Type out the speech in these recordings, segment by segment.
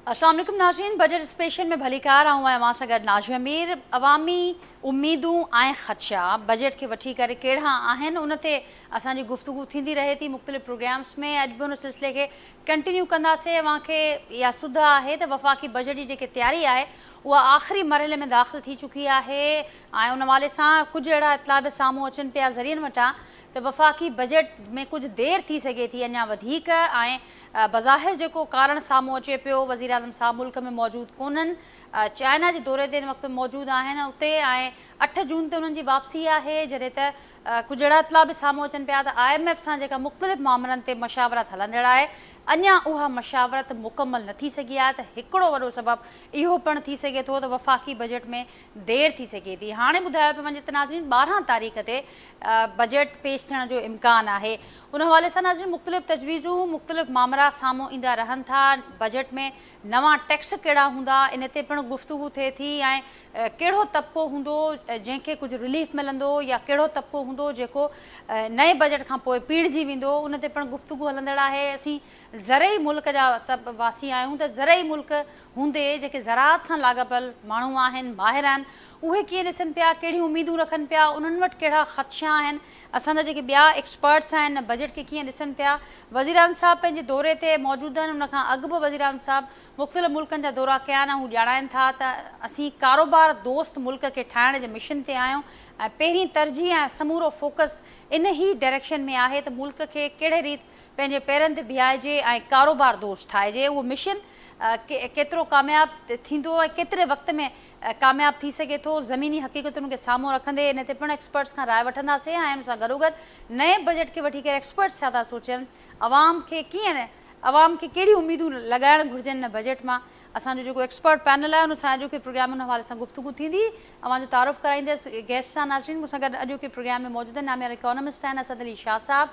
السلام عليڪم ناظرين بجيٽ اسپيشل ۾ ڀليڪار آئون آهيان اوهان سان گڏ ناجي امير عوامي اميدون ۽ خدشا بجيٽ کي وٺي ڪري ڪهڙا آهن ان تي اسان جي گفتگو ٿيندي رهي ٿي مختلف پروگرامس ۾ اڄ به ان سلسلي کي ڪنٽينيو ڪنداسين اوهان کي اها سڌ آهي ته وفاقي بجيٽ جي جيڪي تياري آهي اها آخري مرحلي ۾ داخل ٿي چڪي آهي ۽ ان حوالي سان ڪجهه اهڙا اطلاع به سامهون اچن پيا ذريعن وٽان ته وفاقي بجيٽ ۾ ڪجهه دير ٿي سگهي ٿي اڃا وڌيڪ ۽ بظاهر جيڪو ڪارڻ سامهون اچي پيو وزيراعظم صاحب ملڪ ۾ موجود ڪونهن چائنا جي دوري تي هن وقت موجود آهن اتي ۽ 8 جون تي انهن جي واپسي آهي جڏهن ته ڪجهه اهڙا اطلاع به سامهون اچن پيا ته I M F سان جيڪا مختلف مامرن تي مشاورت هلندڙ آهي اڃا اها مشاورت مڪمل نه ٿي سگهي آهي ته هڪڙو وڏو سبب اهو پڻ ٿي سگهي ٿو ته وفاقي بجيٽ ۾ دير ٿي سگهي ٿي. هاڻي ٻڌايو پيو وڃي ته ناظرين 12 تاريخ تي بجيٽ پيش ٿيڻ جو امڪان آهي. ان حوالي سان ناظرين مختلف تجويزون مختلف مامرا سامهون ايندا رهن ٿا. بجيٽ ۾ نوان ٽيڪس ڪهڙا هوندا ان تي پڻ گفتگو ٿئي ٿي ۽ ڪهڙو طبقو هوندو جنهن کي ڪجهه رليف ملندو يا ڪهڙو طبقو هوندو جيڪو نئين بجيٽ کان پوء پيڙجي ويندو ان تي پڻ گفتگو هلندڙ آهي. اسين زرعي ملڪ جا سڀ واسي آهيون ته زرعي ملڪ هوندي جيڪي زراعت سان لاڳاپيل ماڻهو آهن، ماهر آهن، اهي ڪيئن ڏسن پيا، ڪهڙيون اميدون رکن پيا، انهن وٽ ڪهڙا خدشا آهن، اسان جا جيڪي ٻيا ايڪسپرٽس آهن بجيٽ کي ڪيئن ڏسن پيا. وزيراعظم صاحب پنهنجي دوري تي موجود آهن، ان کان اڳ به وزيراعظم صاحب مختلف ملڪن جا دورا ڪيا آهن ۽ هو ڄاڻائن ٿا ته اسين ڪاروبار دوست ملڪ کي ٺاهڻ جي مشن تي آهيون ۽ پهرين ترجيح ۽ سمورو فوڪس ان ئي ڊائريڪشن ۾ آهي ته ملڪ کي ڪهڙي ريت پنهنجي پيرن تي بيهائجي ۽ ڪاروبار دوست ٺاهجي، اهو مشن ڪيترو ڪامياب ٿيندو ۽ ڪيتري وقت ۾ ڪامياب ٿي سگهي ٿو، زميني حقيقتن کي سامهون رکندي ان تي پڻ ايڪسپرٽس کان راء وٺنداسين ۽ ان سان گڏوگڏ نئين بجيٽ کي وٺي ڪري ايڪسپرٽس ڇا ٿا سوچين، عوام کي ڪيئن عوام کي ڪهڙيون اميدون لڳائڻ گهرجن ان بجيٽ مان، اسان جو جيڪو ايڪسپرٽ پينل آهي ان سان اڄوڪي پروگرام ان حوالي سان گفتگو ٿيندي. اوهان جو تعارف ڪرائيندس گيسٽ سان. ناظرين مون سان گڏ اڄوڪي پروگرام ۾ موجود آهن ناميارا اڪانومسٽ آهن اسد علي شاهه صاحب،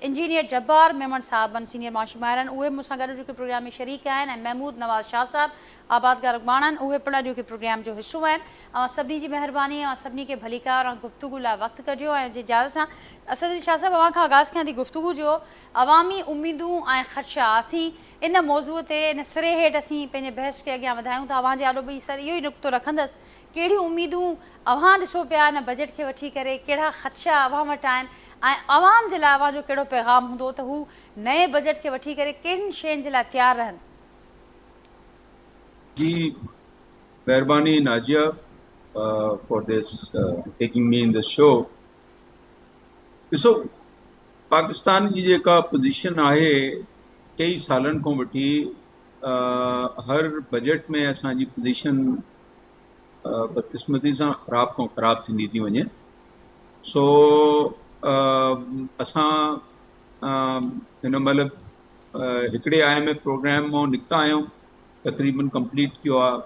انجنيئر جبار ميمڻ صاحب آهن سينيئر معاشي ماهر آهن اهي به مون سان گڏ اڄوڪي پروگرام ۾ شريڪ آهن ۽ محمود نواز شاهه صاحب آبادگار اڳواڻ آهن اهي پڻ اڄوڪي پروگرام جو حصو آهن. اوهان سڀني جي مهرباني اوهان سڀني کي ڀليڪار اوهان گفتگو لاء وقت ڪڍيو ۽ جي اجازت سان اسد علي شاهه صاحب اوهان کان آغاز ڪيان ٿي گفتگو جو عوامي اميدون ۽ خدشا اسين ان موضوع تي ان سري هيٺ اسين پنهنجي بحث کي اڳيان وڌايون ٿا. اوهان جي آڏو به سر اهو ئي نقطو رکندس، ڪهڙيون اميدون اوهان ڏسو پيا ان بجيٽ کي وٺي ڪري، ڪهڙا خدشا اوهان وٽ آهن ۽ عوام جي لاء اوهان جو ڪهڙو پيغام هوندو ته هو نئين بجيٽ کي وٺي ڪري ڪهڙين شين جي لاء تيار رهن؟ جي مهرباني Nazia for this taking me in this show. ڏسو پاڪستان جي جيڪا پوزيشن آهي ڪيئي سالن کان وٺي هر بجيٽ ۾ اسان جي پوزيشن بدقسمتي سان خراب کان خراب ٿيندي ٿي وڃي سو اسان هن مهل هڪڙي I M F programme مان نڪتا آهيون تقريبن ڪمپليٽ ٿيو آهي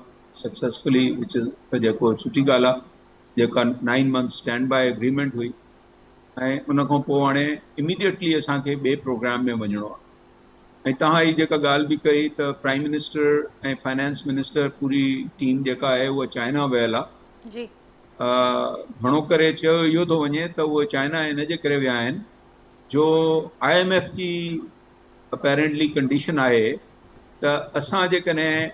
سڪسيسفلي وچ از جيڪو سٺي ڳالهه آهي جيڪا 9 منٿ اسٽينڊ باء اگريمينٽ هئي ۽ ان کان پوء هاڻي اميڊيٽلي اسان کي ٻئي پروگرام ۾ وڃڻو آهي ۽ توهان هي جيڪا ڳالهه به ڪئي ته پرائم منسٽر ۽ فائنانس منسٽر پوري ٽيم جيڪا آهي اها چائنا ويل آهي جي گهڻو ڪري چيو اهو ٿو وڃي ته اهي چائنا ان جي ڪري ويا آهن جو I M F جي اپيرنٽلي ڪنڊيشن آهي ته اسان جيڪڏهن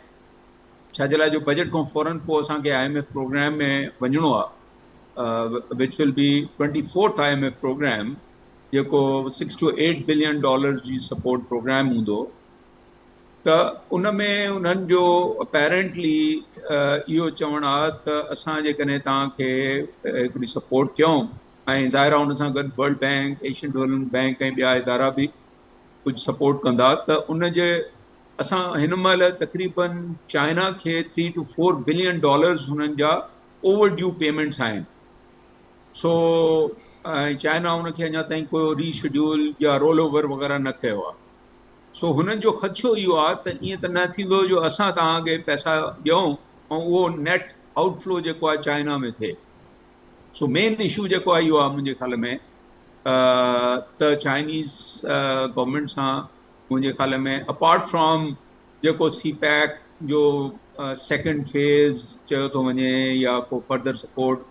ڇا جي لاء جو بجيٽ کان فورن پوء اسان کي I M F programme ۾ وڃڻو آهي which will be 24th I M F programme جيڪو 6 ٽو 8 بلين ڊالرز جي سپورٽ پروگرام هوندو ته ان ۾ انهن جو اپيرنٽلي اهو چوڻ آهي ته اسان جيڪڏهن توهان کي هڪڙي سپورٽ ڪيون ۽ ظاهر آهي ان سان گڏ world bank Asian development bank ۽ ٻيا ادارا به ڪجهه سپورٽ ڪندا ته ان جي اسان هن مهل تقريبن چائنا کي 3 ٽو 4 بلين ڊالرز هنن جا اوور ڊيو پيمينٽس آهن سو ۽ چائنا ان کي اڃا تائين ڪو ري شيڊيول يا رول اوور وغيره نه ڪيو آهي سو هنن جو خدشو اهو آهي ته ائين ته نه ٿيندو جو اسان توهان کي پئسا ڏيون ۽ اهو نيٽ آئوٽ فلو جيڪو آهي چائنا ۾ ٿئي سو مين اشو جيڪو آهي اهو آهي منهنجي خيال ۾ ته چائنيز گورنمينٽ سان منهنجي خيال ۾ اپارٽ فرام جيڪو سي پيڪ جو سيڪنڊ فيز چيو ٿو وڃي يا ڪو فردر سپورٽ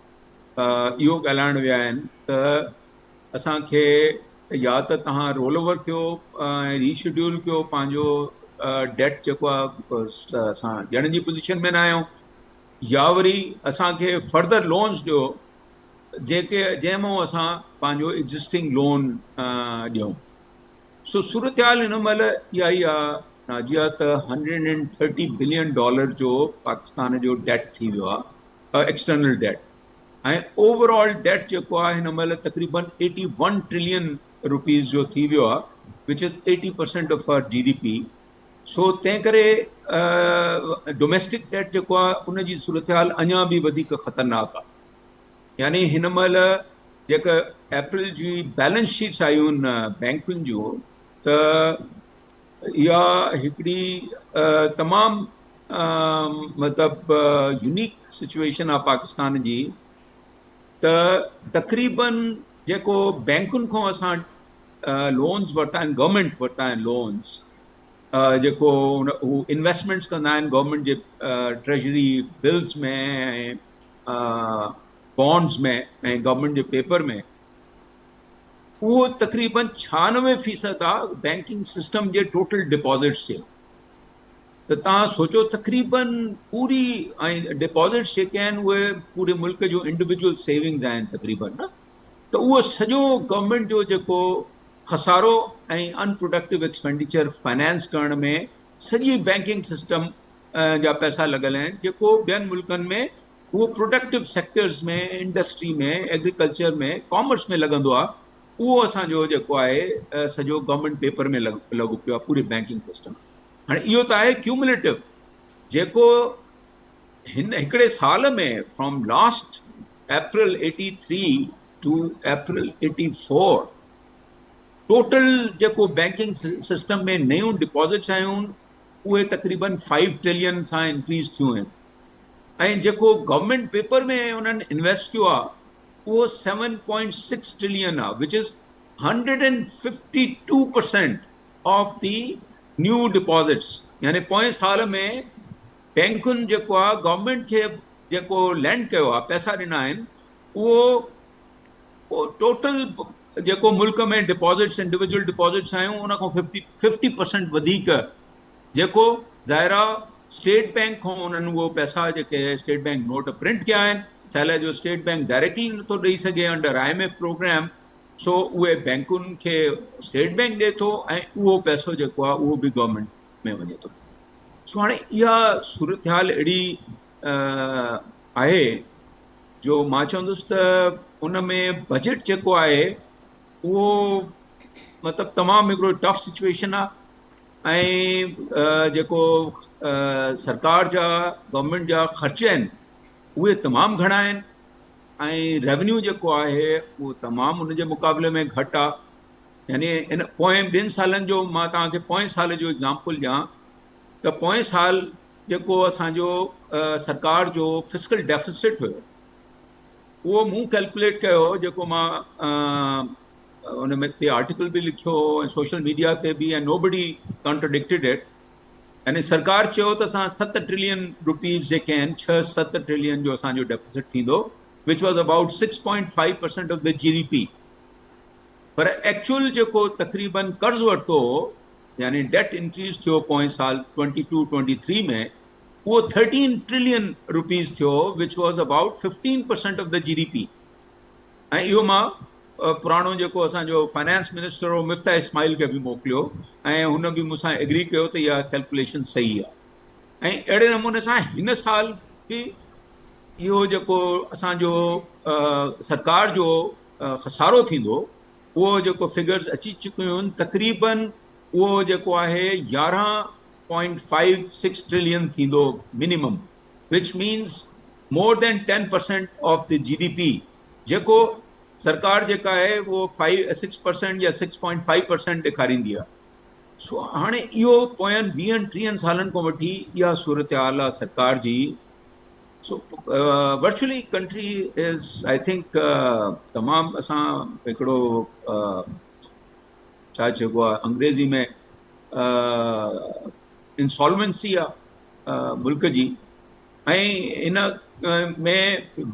اهو ڳالهائڻ ويا آهن ته اسان کي يا ته توهان رول اوور ٿيو ۽ ري شيڊيول ڪيو پنهنجو ڊيٽ جيڪو آهي because اسان ڏيڻ جي پوزيشن ۾ نه آهيون يا وري اسان کي فردر لونز ڏيو جيڪي جنهن مون اسان پنهنجو ايگزسٽنگ لون ڏيون. سو صورتحال هن مهل اها ئي آهي ناجيه ته hundred and thirty billion dollar جو پاڪستان جو ڊيٽ ٿي ويو آهي external debt ۽ overall debt جيڪو آهي هن مهل تقريبن ايٽي ون ٽريلين روپيز جو ٿي ويو آهي which is eighty percent of our G D P. سو تنهن ڪري ڊوميسٽڪ ڊيٽ جيڪو آهي ان جي صورتحال اڃا به وڌيڪ خطرناڪ آهي. يعني هن مهل جيڪا اپريل جي بيلنس شيٽس آيون آهن بينڪن جون ته اها هڪڙي تمام مطلب يونيڪ سچويشن آهي پاڪستان جي ته تقريبن جيڪو بينڪن کان اسان لونز ورتا آهن گورنمينٽ ورتا آهن لونز جيڪو هو انويسٽمينٽس ڪندا آهن گورنمينٽ جي ٽريجري بلز ۾ ۽ بانڊز ۾ ۽ گورنمينٽ جي پيپر ۾ اهو تقريبن ڇهانوي فيصد آ بينڪنگ سسٽم جي ٽوٽل ڊپازٽس جي. ته توهان سوچو تقريبن پوري ۽ ڊپازٽس جيڪي آهن اهي پوري ملڪ جو انڊيويجول سيونگز آهن تقريبن نه ته اهو سڄو گورنمينٽ جو جيڪو خسارو ۽ ان پروڊڪٽو ايڪسپينڊيچر فائنانس ڪرڻ ۾ سڄي بينڪنگ سسٽم جا پئسا لڳل آهن جيڪو ٻين ملڪن ۾ اهو پروڊڪٽو سيڪٽرز ۾ انڊسٽري ۾ ايگريڪلچر ۾ ڪامرس ۾ لڳندو آهي اهو اسان جو جيڪو آهي سڄو گورنمينٽ پيپر ۾ لڳو پيو آهي پوري بينڪنگ سسٽم. هاڻي اهو ته آهي ڪيوموليٽو جيڪو هن هڪڙي سال ۾ from last April eighty three to April eighty four total جيڪو بينڪنگ سسٽم ۾ نيون ڊپازٽس آيون اهي تقريبن فائيو ٽريلين سان انڪريز ٿيون آهن ۽ جيڪو گورنمينٽ پيپر ۾ انهن انويسٽ ڪيو آهي اهو سيون پوائنٽ سڪس ٽريلين آهي which is hundred and fifty two percent of the new deposits. يعني پوئين سال ۾ بينڪن جيڪو آهي گورنمينٽ کي جيڪو لينڊ ڪيو آهي پئسا ڏنا آهن اهو ٽوٽل جيڪو ملڪ ۾ ڊپازٽس انڊيويجول ڊپازٽس آيون ان کان ففٽي ففٽي پرسنٽ وڌيڪ جيڪو ظاهر آ اسٽيٽ بينڪ کان انهن اهو پئسا جيڪي اسٽيٽ بينڪ نوٽ پرنٽ ڪيا آهن ڇا لاء جو اسٽيٽ بينڪ ڊائريڪٽلي نٿو ڏئي سگهي under I M F programme سو اهي بينڪن کي اسٽيٽ بينڪ ڏئي ٿو ۽ اهو پئسو جيڪو آ اهو به گورنمينٽ ۾ وڃي ٿو. سو هاڻي اها صورتحال اهڙي آهي جو مان چوندس ته ان ۾ بجيٽ جيڪو آهي اهو مطلب تمام هڪڙو ٽف سچويشن آهي ۽ جيڪو سرڪار جا گورنمينٽ جا خرچ آهن اهي تمام گهڻا آهن ۽ ريونيو جيڪو آهي اهو تمام ان جي مقابلي ۾ گهٽ آهي. يعني ان پوئين ٻن سالن جو مان توهان کي پوئين سال جو ايگزامپل ڏيان ته پوئين سال جيڪو اسان جو سرڪار جو فسڪل ڊيفيسٽ هيو اهو مون ڪيلڪوليٽ ڪيو جيڪو مان ان ۾ تي آرٽيڪل به لکيو هو ۽ سوشل ميڊيا تي به ۽ نو بڊي ڪانٽرڊڪٽيڊ it. يعني سرڪار چيو ته اسان ست ٽريلين روپيز جيڪي آهن ڇهه ست ٽريلين جو اسان جو ڊيفيسٽ ٿيندو which was about six point five percent of the G D P. Per actual جيڪو تقريبن قرض ورتو هو يعني ڊيٽ انڪريز ٿيو پوئين سال ٽوئنٽي ٽو ٽوئنٽي ٿري ۾ اهو ٿرٽين ٽريلين روپيز ٿيو which was about fifteen percent of the G D P. ۽ اهو مان پراڻو جيڪو اسان جو فائنانس منسٽر هو مفتاح اسماعيل کي به موڪليو ۽ هن به مون سان ايگري ڪيو ته اها ڪيلڪوليشن صحيح آهي. ۽ اهڙي نموني سان هن سال به اهو جيڪو اسان جو سرڪار جو خسارو ٿيندو اهو جيڪو فگرز اچي چڪيون آهن تقريبن اهو جيڪو آهي يارهن پوائنٽ فائيو سڪس ٽريلين ٿيندو minimum which means more than ten percent of the G D P جيڪو سرڪار جيڪا آهي اهو فائيو سڪس پرسينٽ يا سڪس پوائنٽ فائيو پرسينٽ ڏيکاريندي آهي. سو هاڻي اهو پوين ويهن ٽيهن سالن کان وٺي اها صورتحال آهي سرڪار جي. So virtually country is I think تمام اسان هڪڙو ڇا چئبو آهي انگريزي ۾ انسالوينسي آهي ملڪ جي ۽ ان ۾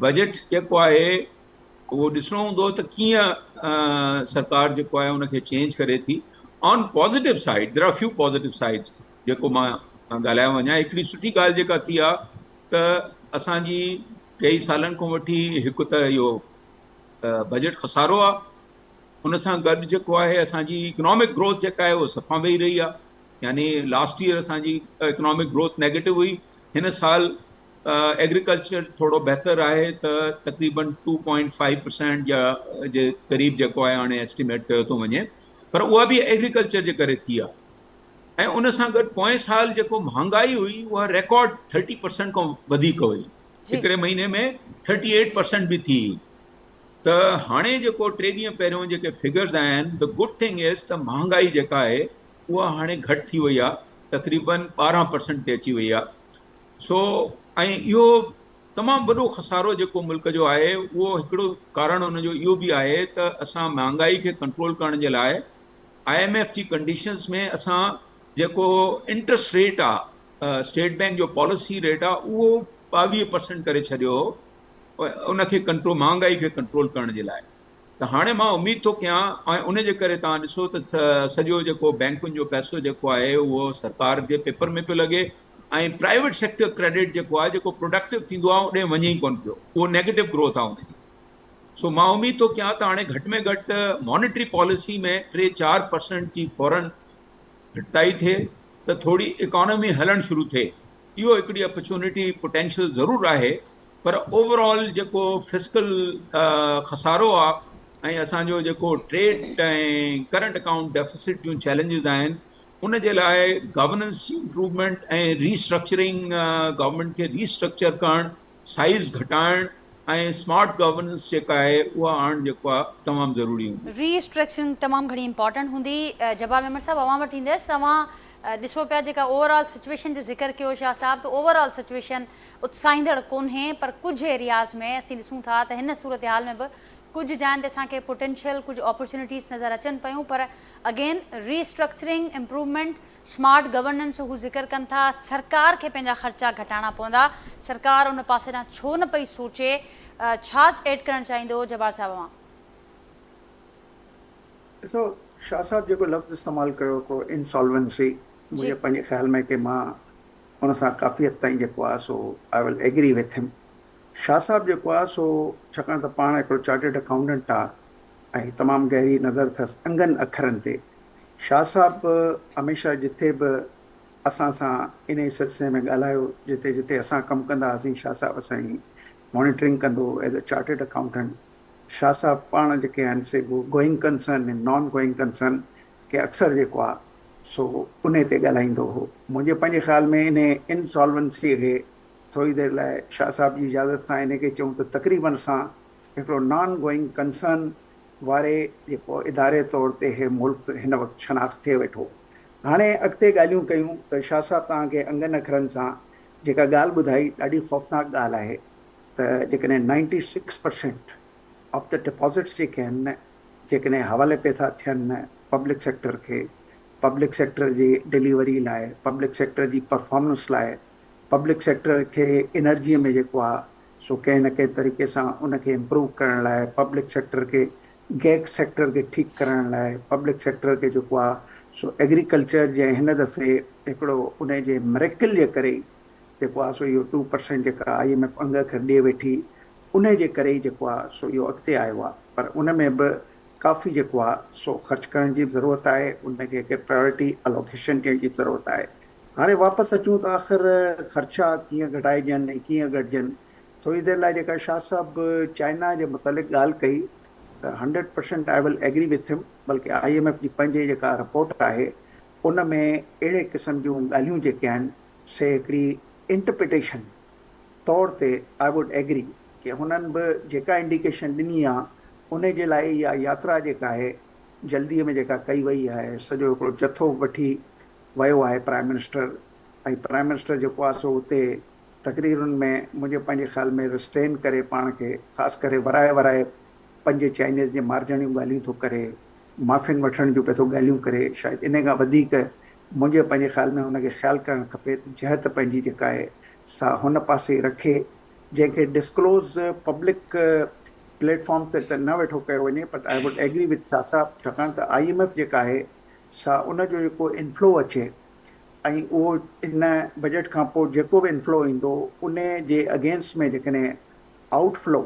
بجيٽ جيڪو آهي اهو ڏسڻو هوندو ته ڪيئن سرڪار جيڪو آهي ان کي چينج ڪري ٿي. On positive side there are few positive sides. جيڪو مان ڳالهايو وڃان. هڪڙي سٺي ڳالهه جيڪا ٿي آهي ته اسان جي ڪيئي سالن کان وٺي هڪ ته اهو بجيٽ خسارو آهي، ان سان گڏ جيڪو آهي اسان جي اڪنامڪ گروٿ جيڪا آهي اها صفا ويهي رهي آهي، يعني لاسٽ ايئر اسان جي اڪنامڪ گروٿ نيگيٽو هئي، هن سال ايگريڪلچر ٿورو بهتر آهي ته تقريبن 2.5% يا جي قريب جيڪو آهي هاڻي ايسٽيميٽ ڪيو ٿو وڃي، پر اها به ايگريڪلچر جي ڪري ٿي آهي. ۽ ان سان گڏ پوئين سال جيڪو مهانگائي هئي اها ريڪارڊ 30% کان وڌيڪ هئي، هڪڙي مهيني ۾ 38% به ٿي. ته هاڻي جيڪو ٽي ڏينهن پهريون جيڪي فگرز آيا آهن، the good thing از ته مهانگائي جيڪا آهي اها هاڻي گهٽ ٿي وئي آهي، تقريبن 12% تي اچي وئي آهي. سو ۽ اهو تمام وڏو خسارو جيڪو ملڪ جو آهي اهو هڪڙو ڪارڻ ان جو اهو به آهي ته اسان مهانگائي کي ڪنٽرول ڪرڻ جي لاء I M F جي ڪنڊيشنز ۾ اسان جيڪو انٽرسٽ ريٽ آ اسٽيٽ بينڪ جو پاليسي ريٽ آ اهو 22% ڪري ڇڏيو هو ان کي ڪنٽرول مهانگائي کي ڪنٽرول ڪرڻ جي لاء. ته هاڻي مان اميد ٿو ڪيان ۽ ان جي ڪري توهان ڏسو ته سڄو جيڪو بينڪن جو پئسو جيڪو آهي اهو سرڪار جي پيپر ۾ پيو لڳي ۽ پرائيويٽ سيڪٽر ڪريڊٽ جيڪو آهي جيڪو پروڊڪٽو ٿيندو آهي اوڏي وڃي ئي ڪونه پيو، اهو نيگيٽو گروٿ آهي ان جي. سو مان اميد ٿو ڪيان ته هاڻي گهٽ ۾ گهٽ مانيٽري پاليسي ۾ ٽي چار پرسنٽ جي فورن گهٽتائي ٿئي ته ٿوري اڪانومي هلڻ شروع ٿئي. اهو هڪڙي اپرچونٽي پوٽينشل ضرور آهي، پر اوور آل جيڪو فسڪل خسارو آ ۽ اسان جو جيڪو ٽريڊ ۽ ڪرنٽ اڪائونٽ ڊيفيسٽ جون چئلينجز آهن ان جي لاء گورننس جي امپروومينٽ ۽ ري اسٽرڪچرنگ، گورنمينٽ کي ري اسٽرڪچر ڪرڻ، سائيز گهٽائڻ ۽ اسمارٽ گورننس جيڪا آهي اها آڻڻ جيڪو آ تمام ضروري هوندي. ري اسٽرڪچرنگ تمام گهڻي امپارٽنٽ هوندي. جبار ميمڻ صاحب اوهان وٽ ايندس، اوهان ڏسو پيا جيڪا اوور آل سچويشن جو ذڪر ڪيو شاهه صاحب ته اوور آل سچويشن اتساهيندڙ ڪونهي، پر ڪجهه ايرياز ۾ اسين ڏسون ٿا ته هن صورتحال ۾ به ڪجهه جاين تي اسان کي پوٽينشل ڪجهه اپرچونٽيز نظر اچن پيون، پر again restructuring, improvement, smart governance جو هو ذڪر ڪن ٿا، سرڪار کي پنهنجا خرچا گهٽائڻا پوندا، سرڪار ان پاسي ڏانهن ڇو نه پئي سوچي، ڇا ايڊ ڪرڻ چاهيندو جبار صاحب اوهان؟ ڏسو شاهه صاحب جيڪو لفظ استعمال ڪيو هڪڙو انسالوينسي، منهنجي پنهنجي خيال ۾ ڪي مان ان سان ڪافي حد تائين جيڪو آهي سو I will agree with him. Shah صاحب جيڪو آهي سو ڇاڪاڻ ته پاڻ هڪڙو چارٽرڊ اڪائونٽنٽ آهي ۽ تمام گهري نظر اٿس انگن اکرن تي. شاهه صاحب هميشه جٿي به اسان سان انهي سلسلي ۾ ڳالهايو، جتي جتي اسان ڪم ڪندا هئاسين شاهه صاحب اسان جي مانيٽرنگ ڪندو هو as a chartered accountant. Shah صاحب پاڻ جيڪي آهن سي گوئنگ ڪنسرن ۽ نان گوئنگ ڪنسرن کي اڪثر جيڪو آهي سو انهي تي ڳالهائيندو هو. منهنجي پنهنجي خيال ۾ انهي انسالوينسيء کي ٿوري دير لاء شاهه صاحب جي اجازت سان انهي کي چئون ته تقريبن سان هڪڙو نان گوئنگ ڪنسرن واري جيڪو اداري طور تي هي ملڪ هن وقت شناخت ٿئي ويٺو. هاڻي اڳتي ڳالهيون ڪيون ته شاهه صاحب توهان کي انگن اکرن سان جيڪا ڳالهه ٻڌائي ڏاڍي خوفناڪ ڳالهه آهي ته جيڪڏهن 96 percent of the deposits جيڪي آهن نه جيڪڏهن حوالي پئي ٿا ٿين پبلڪ سيڪٽر کي، پبلڪ سيڪٽر جي ڊليوري لاء، پبلڪ سيڪٽر جي پرفارمنس لاء، پبلڪ سيڪٽر کي انرجي ۾ جيڪو آهي سو ڪنهن نه ڪنهن طريقي سان ان کي امپروو ڪرڻ لاء، پبلڪ سيڪٽر کي گيگ سيڪٽر کي ٺيڪ ڪرڻ لاء، پبلڪ سيڪٽر کي جيڪو آهي سو ايگريڪلچر جنهن هن دفعي هڪڙو ان جي مريڪل جي ڪري ئي جيڪو آهي سو اهو 2% جيڪا I M F انگ اکر ڏئي ويٺي انهي جي ڪري ئي جيڪو آهي سو اهو اڳتي آيو آهي، پر ان ۾ به ڪافي جيڪو آهي سو خرچ ڪرڻ جي به ضرورت آهي، ان کي هڪ پرائرٽي الوڪيشن ڏيڻ جي به ضرورت آهي. هاڻي واپس اچون ته آخر خرچا ڪيئن گهٽائجن ۽ ڪيئن گهٽجن. ٿوري دير لاء جيڪا شاهه صاحب چائنا جي متعلق ڳالهه ڪئي ته 100% I will agree with هم، بلڪه I M F جي پنهنجي جيڪا رپورٽ آهي ان ۾ اهڙي قسم جون ڳالهيون جيڪي آهن سي هڪڙي انٽرپريٽيشن طور تي I would agree ڪي هنن به جيڪا انڊيڪيشن ڏني آ انهي جي لاء اها ياترا جيڪا آهي جلدي ۾ جيڪا ڪئي وئي آهي سڄو هڪڙو جٿو وٺي ويو آهي پرائم منسٽر ۽ پرائم منسٽر جيڪو آ سو اتي تقريرن ۾ منهنجي پنهنجي خيال ۾ رسٽرين ڪري پاڻ کي خاص ڪري ورائي ورائي پنج چائنيز جي مارجڻ جون ڳالهيون ٿو ڪري معافين وٺڻ جون پئي ٿو ڳالهيون ڪري، شايد انهي کان وڌيڪ منهنجي پنهنجي خيال ۾ هن کي خيال ڪرڻ کپي ته جهت پنهنجي جيڪا آهي سا هن پاسي رکي، جنهن کي ڊسڪلوز پبلڪ پليٽ فارم تي ته نه ويٺو ڪيو وڃي but I would agree with Shah صاحب ڇاڪاڻ ته I M F جيڪا آهي سا ان جو جيڪو انفلو اچي ۽ اهو ان بجيٽ کان پوء جيڪو به انفلو ايندو ان جي اگينسٽ ۾ جيڪڏهن آئوٽ فلو،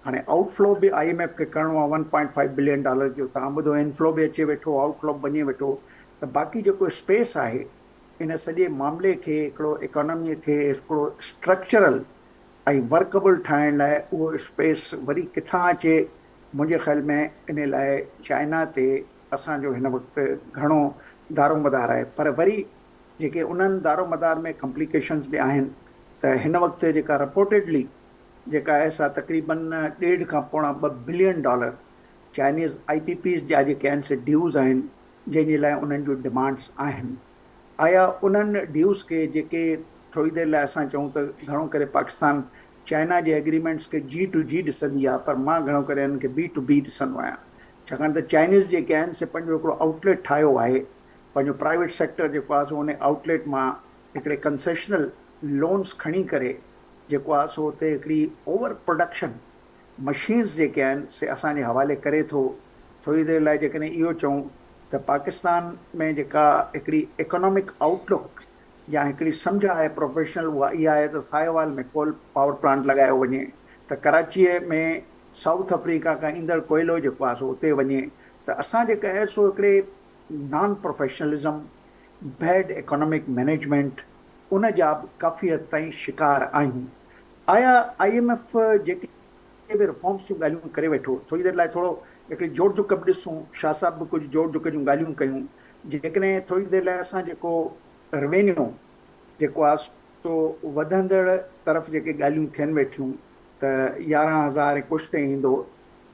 هاڻي آئوٽ فلو به I M F کي ڪرڻو آهي 1.5 بلين ڊالر جو، توهان ٻڌو انفلو به اچي ويٺو آئوٽ فلو به وڃي ويٺو، ته باقي جيڪو اسپيس آهي ان سڄي معاملي کي هڪڙو اڪانومي کي هڪڙو اسٽرڪچرل ۽ ورڪبل ٺاهڻ لاء اهو اسپيس وري ڪٿان اچي، منهنجي خيال ۾ ان لاء چائنا تي اسان جو هن وقت گهڻو دارومدار آهي، پر وري جيڪي انهن دارومدار ۾ ڪمپليڪيشنز به آهن ته هن وقت جيڪا رپورٽيڊلي جيڪا آهي سا تقريبن ڏيڍ کان پوڻا ٻه billion dollar Chinese I P Ps جا جيڪي آهن سي ڊيوز آهن جنهن جي لاء انهن جون ڊمانڊس آهن. آيا انهن ڊيوز کي جيڪي ٿوري دير لاء اسان چئون ته گهڻو ڪري پاڪستان چائنا جي ايگريمينٽس کي جي ٽو جي ڏسندي آهي پر مان گهڻو ڪري انهن کي بي ٽو بي ڏسندو آهيان ڇاڪاڻ ته چائنيز جيڪي آهن سي پنهنجو هڪڙو آئوٽ ليٽ ٺاهيو آهي، پنهنجو پرائيويٽ سيڪٽر جيڪو آهي سو ان آئوٽ ليٽ مان هڪڙي ڪنسيشنل لونس کڻي ڪري جيڪو آهي سو اتي هڪڙي اوور پروڊڪشن مشينز جيڪي آهن سي اسان جي حوالي ڪري ٿو. ٿوري دير لاء جيڪڏهن اهو چئون ته پاڪستان ۾ جيڪا هڪڙي اڪانامڪ آئوٽ لڪ يا هڪڙي سمجهه آهي پروفيشنل اها اها آهي ته ساهيوال ۾ ڪول پاور پلانٽ لڳايو وڃي ته ڪراچيء ۾ سائوٿ آفريڪا کان ايندڙ ڪوئلو جيڪو آهي سو اتي وڃي ته اسان جيڪا آهي سو هڪڙي non professionalism, bad economic management ان جا به ڪافي حد تائين شڪار آهيون. آيا I M F جيڪي به ريفارمز جون ڳالهيون ڪري ويٺو، ٿوري دير لاء ٿورو هڪڙي جوڙجڪ به ڏسون، شاهه صاحب به ڪجهه جوڙجڪ جون ڳالهيون ڪيون، جيڪڏهن ٿوري دير لاء اسان جيڪو روينيو جيڪو آهي سو وڌندڙ طرف جيڪي ڳالهيون ٿين ويٺيون ته 11,000 ۽ ڪجهه تائين ايندو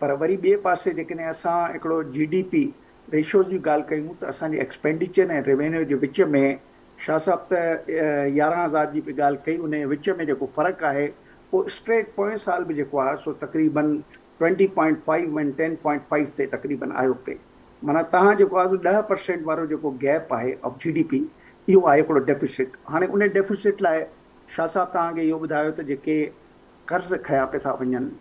پر وري ٻئي پاسي جيڪڏهن اسان هڪڙو جي ڊي پي ريشوز جي ڳالهه ڪيون ته اسان جي ايڪسپينڊيچر ۽ روينيو جي وچ ۾ شاهه صاحب ته 11,000 جي به ڳالهه ڪئي، انهيء وچ ۾ جيڪو فرق آهي اهو اسٽريٽ پوئين سال به جيڪو آهي سو تقريباً twenty point five ۽ ten point five تي تقريباً آيو پئي. معنيٰ توهان جيڪو آهي سو 10% وارو جيڪو گيپ آهي آف جي ڊي پي اهو آهي هڪڙو ڊيفيسٽ. هاڻي انهي ڊيفيسٽ لاء شاهه صاحب توهان کي اهو ٻڌايو ته جيڪي قرض کنيا پئي ٿا وڃن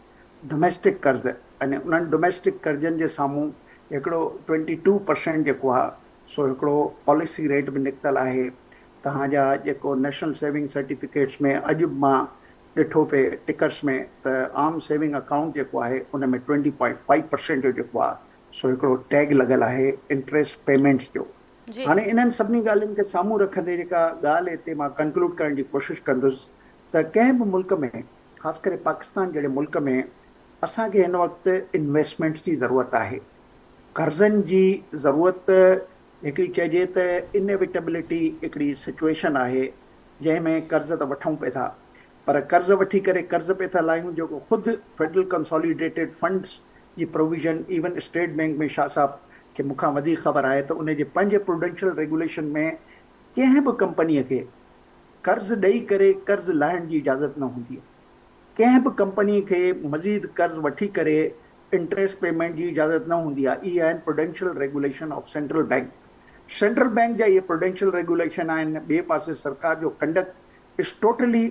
ڊوميسٽڪ قرض ۽ انهن ڊوميسٽڪ قرضن جي سامهون هڪڙو ٽوئنٽي ٽو پرسينٽ جيڪو آهي سو هڪڙو پاليسي ريٽ به نڪتل آهي توهان جا جيڪو نيشنل سيونگ سرٽيفڪيٽس ۾ اڄ به مان ڏٺو پئي ٽڪرس ۾ ته عام سيونگ اڪائونٽ جيڪو آهي ان ۾ ٽوئنٽي پوائنٽ فائيو پرسينٽ جو جيڪو آهي سو هڪڙو ٽيگ لڳل آهي انٽريسٽ پيمينٽس جو. هاڻي انهن سڀني ڳالهين کي سامهون رکندي جيڪا ڳالهه هتي مان ڪنڪلوڊ ڪرڻ جي ڪوشش ڪندس ته ڪنهن به ملڪ ۾ خاص ڪري پاڪستان جهڙي ملڪ ۾ اسان کي هن وقت انويسٽمينٽس جي ضرورت آهي. قرضن جي ضرورت هڪڙي چئجي ته انيويٽبلٽي هڪڙي سچوئيشن آهي جنهن ۾ قرض ته وٺون پئي ٿا پر قرض وٺي ڪري قرض پئي ٿا لاهيون جيڪو خود فيڊرل ڪنساليڊيٽيڊ فنڊز جي پروويزن ايون اسٽيٽ بينڪ ۾ شاهه صاحب کي مون کان وڌيڪ خبر آهي ته ان جي پنهنجي پروڊنشل ريگوليشن ۾ ڪنهن به ڪمپني کي قرض ڏئي ڪري قرض لاهڻ جي اجازت نه هوندي آهي. ڪنهن به ڪمپني کي مزيد قرض وٺي ڪري انٽريسٽ پيمينٽ جي اجازت نه هوندي آهي. اهي آهن prudential regulation of central bank. Central bank جا اهي پروڊنشل ريگوليشن آهن. ٻئي پاسي سرڪار جو conduct is totally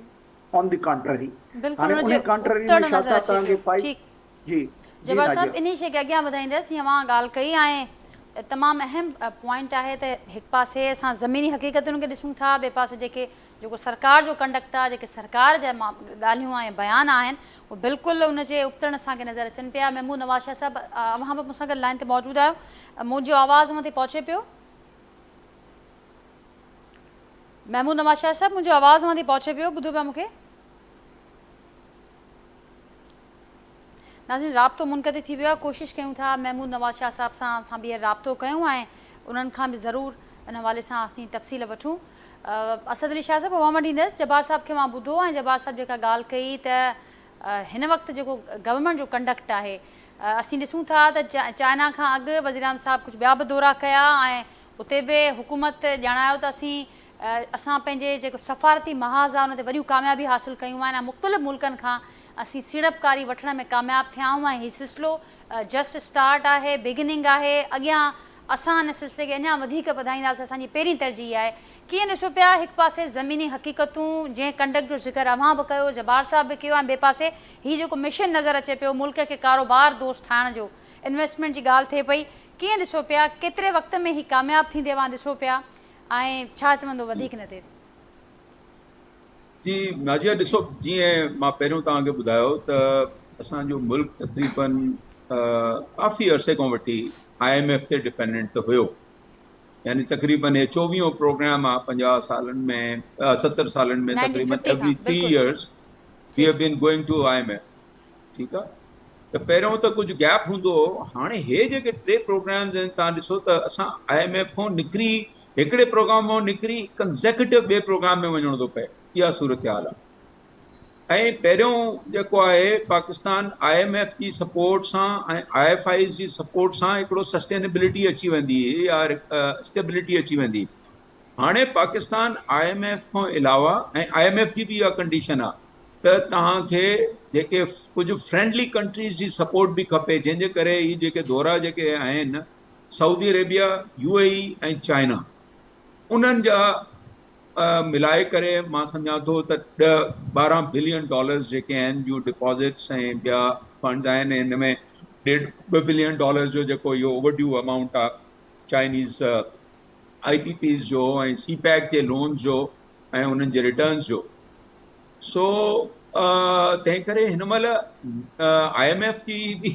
on the contrary. بلڪل هاڻي ان جي انهي ڪانٽرري ابتڙ ۾ شاهه نظر صاحب اچي توهان پيو. کي فائيو ٺيڪ جي جي جبار صاحب ناجيه. انهي شيء کي اڳيان وڌائيندس جيئن اوهان ڳالهه ڪئي ۽ تمام اهم پوائنٽ آهي ته هڪ پاسي اسان زميني حقيقتن کي ڏسون ٿا ٻئي پاسي جيڪي جيڪو سرڪار جو ڪنڊڪٽ آهي جيڪي سرڪار جا ڳالهيون ۽ بيان آهن اهي بلڪل ان جي ابتڙ اسان کي نظر اچن پيا. محمود نواز شاهه صاحب اوهان به مون سان گڏ لائين تي موجود آهيو منهنجو آواز اوهان تائين پهچي پيو؟ محمود نواز شاهه صاحب منهنجو آواز اوهان تائين پهچي پيو ٻڌو پيا مون کي؟ ناظرين رابطو منقطع ٿي ويو آهي ڪوشش ڪيون ٿا محمود نواز شاهه صاحب سان اسان ٻيهر رابطو ڪيون ۽ انهن کان به ضرور ان حوالي سان اسين تفصيل وٺون اسد علي شاهه صاحب اوهان وٽ ايندس جبار صاحب کي مان ٻڌو ۽ جبار صاحب جيڪا ڳالهه ڪئي ته هن وقت جيڪو گورنمينٽ جو ڪنڊڪٽ آهي اسين ڏسون ٿا ته چائنا کان اڳ وزيراعظم صاحب ڪجهه ٻيا به دورا ڪيا ۽ اتي به حڪومت ڄاڻايو ته اسين اسان پنهنجي جيڪو سفارتي محاذ آهي ان تي وڏيون ڪاميابي حاصل ڪيون آهن ۽ مختلف ملڪن کان اسين سيڙپڪاري وٺڻ ۾ ڪامياب ٿيا آهيون ۽ هي سلسلو جسٽ اسٽارٽ آهي، بگننگ آهي، اڳيان اسان ان سلسلي کي اڃا وڌيڪ وڌائينداسين، اسان جي پهرين ترجيح اها آهي. ڪيئن ڏسو پيا هڪ پاسي زميني حقيقتون جنهن ڪنڊڪٽ جو ذڪر اوهان به ڪيو، جبار صاحب به ڪيو ۽ ٻئي پاسي هي جيڪو مشن نظر اچي پيو ملڪ کي ڪاروبار دوست ٺاهڻ جو انويسٽمينٽ جي ڳالهه ٿئي پئي، ڪيئن ڏسو پيا ڪيتري وقت ۾ هي ڪامياب ٿيندي اوهان ڏسو پيا؟ ۽ ڇا چوندو وڌيڪ ان تي؟ جي ناجيه ڏسو جيئن مان پهريون توهان کي ٻڌايو ته اسان جو ملڪ تقريبن ڪافي عرصي کان وٺي I M F تي ڊپينڊنٽ ته هيو يعني تقريبن هي چوويهون پروگرام آ 50 سالن ۾ 70 سالن ۾ تقريبن every 3 years we have been going to I M F ٺيڪ آ ته پهريون ته ڪجهه گيپ هوندو هو هاڻي هي جيڪي ٽي پروگرامز آهن تان ڏسو ته اسان I M F کان نڪري هڪڙي پروگرام مان نڪري ڪنزيڪيوٽو ٻئي پروگرام ۾ وڃڻو ٿو پئي اها صورتحال آهي ۽ پهريون جيڪو آهي پاڪستان I M F جي سپورٽ سان ۽ I F Is جي سپورٽ سان هڪڙو سسٽينبلٽي اچي ويندي يا اسٽيبلٽي اچي ويندي هاڻي پاڪستان I M F کان علاوه ۽ I M F جي به اها ڪنڊيشن آهي ته توهان کي جيڪي ڪجهه فرينڊلي ڪنٽريز جي سپورٽ به کپي جنهن جي ڪري هي جيڪي دورا جيڪي آهن سعودي عربيه يو اي اي ۽ چائنا انهن جا ملائي ڪري مان سمجهان ٿو ته ڏهه 12 بلين ڊالرز جيڪي آهن جون ڊپازٽس ۽ ٻيا فنڊز آهن هن ۾ ڏيڍ ٻه بلين ڊالرز جو جيڪو اهو اوور ڊيو امائونٽ آهي چائنيز I P Ps جو ۽ سي پيڪ جي لونز جو ۽ انهن جي ريٽرنز جو سو تنهن ڪري هن مهل I M F جي به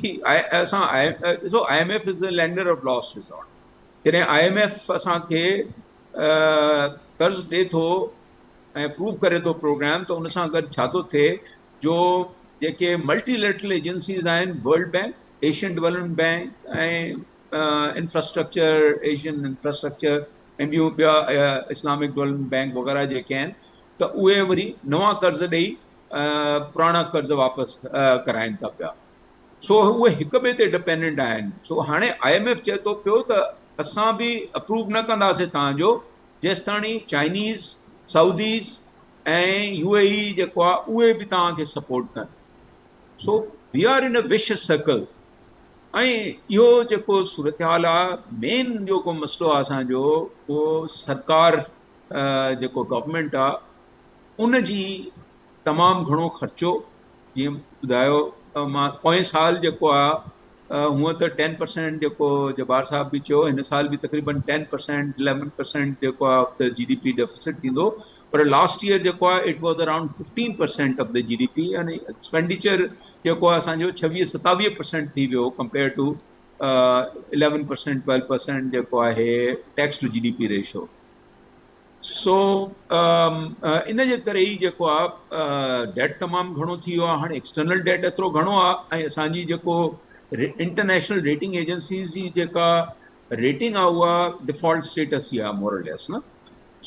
اسان ڏسو I M F is a lender of last resort جڏهن I M F اسان کي قرض ڏي ٿو ۽ اپروو ڪري ٿو پروگرام ته ان سان گڏ ڇا ٿو ٿئي جو جيڪي ملٽي ليٽرل ايجنسيز آهن world bank Asian development bank ۽ infrastructure Asian infrastructure ۽ ٻيون ٻيا اسلامڪ ڊولپمينٽ بينڪ وغيره جيڪي آهن ته اهي وري نوان قرض ڏئي پراڻا قرض واپس ڪرائن ٿا پيا سو اهي هڪ ٻئي تي ڊپينڊنٽ آهن سو هاڻي I M F چئي ٿو پيو ته اسان به اپروو نه ڪنداسين تان جو جيستاڻي چائنيز سعوديز ۽ يو اي اي جيڪو آهي اهي به توهان کي سپورٽ ڪن so we are in a vicious circle ۽ اهو جيڪو صورتحال آ مين جيڪو مسئلو آ اسان جو اهو سرڪار جيڪو گورنمينٽ آ ان جي تمام گهڻو خرچو جيئن ٻڌايو مان پوئين سال جيڪو آ هونء ته ٽين پرسينٽ جيڪو جبار صاحب به چيو هن سال به تقريبن ٽين پرسينٽ اليون پرسينٽ جيڪو آ ته جي ڊي پي ڊيفيسٽ ٿيندو پر لاسٽ ايئر جيڪو آهي it was around fifteen percent of the G D P يعني ايڪسپينڊيچر جيڪو آهي اسانجو ڇويهه ستاويهه پرسينٽ ٿي ويو compare to eleven percent twelve percent جيڪو آهي tax to G D P ratio so ان جي ڪري ئي جيڪو آهي ڊيٽ تمام گهڻو ٿي ويو آهي هاڻي ايڪسٽرنل ڊيٽ ايترو گهڻو آهي ۽ اسانجي جيڪو انٽرنيشنل ريٽنگ ايجنسيز جي جيڪا ريٽنگ آهي اها ڊفالٽ اسٽيٽس ئي آهي مورليس نه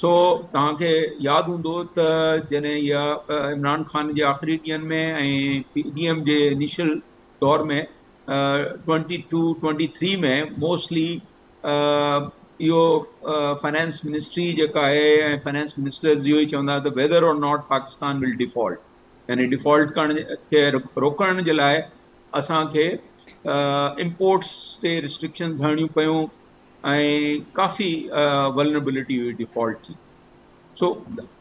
سو توهان کي ياد هوندو ته جڏهن اها عمران خان جي آخري ڏينهن ۾ ۽ پي ڊي ايم جي انيشل دور ۾ twenty two twenty three ۾ mostly اهو فائنانس منسٽري جيڪا آهي ۽ فائنانس منسٽرز اهو ئي چوندا ته whether or not Pakistan will default يعني ڊيفالٽ ڪرڻ کي روڪڻ جي لاء اسان کي امپورٽس تي ريسٽرڪشنز هڻڻيون پيون ۽ ڪافي ولنربلٽي هئي ڊيفالٽ جي so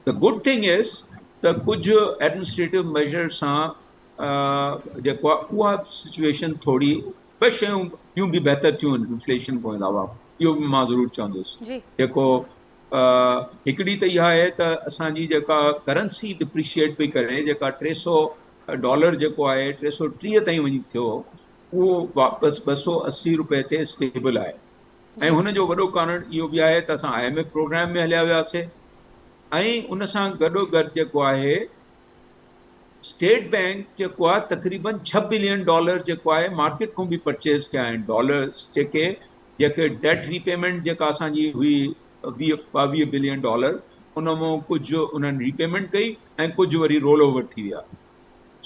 the good thing is ته ڪجهه ايڊمنسٽريٽو ميجر سان جيڪو آهي اها سچويشن ٿوري ٻه شيون ٻيون به بهتر ٿيون آهن انفليشن کان علاوه اهو به مان ضرور چوندس جيڪو هڪڙي ته اها آهي ته اسان جي جيڪا ڪرنسي ڊپريشيئيٽ پئي ڪري جيڪا ٽي سو ڊالر جيڪو آهي 330 تائين وڃي ٿيو اهو واپس 280 روپئي تي اسٽيبل آهي ۽ هن جو وڏو ڪارڻ اهو به آهي ته اسان I M F programme ۾ هليا وياسي ۽ ان سان گڏو گڏ جيڪو آهي اسٽيٽ بينڪ جيڪو آهي تقريبن 6 بلين ڊالر جيڪو آهي مارڪيٽ کان به پرچيز ڪيا آهن ڊالرز جيڪي جيڪي ڊيٽ ريپيمينٽ جيڪا اسان جي هئي 20 22 بلين ڊالر ان مان ڪجهه انهن ريپيمينٽ ڪئي ۽ ڪجهه وري رول اوور ٿي ويا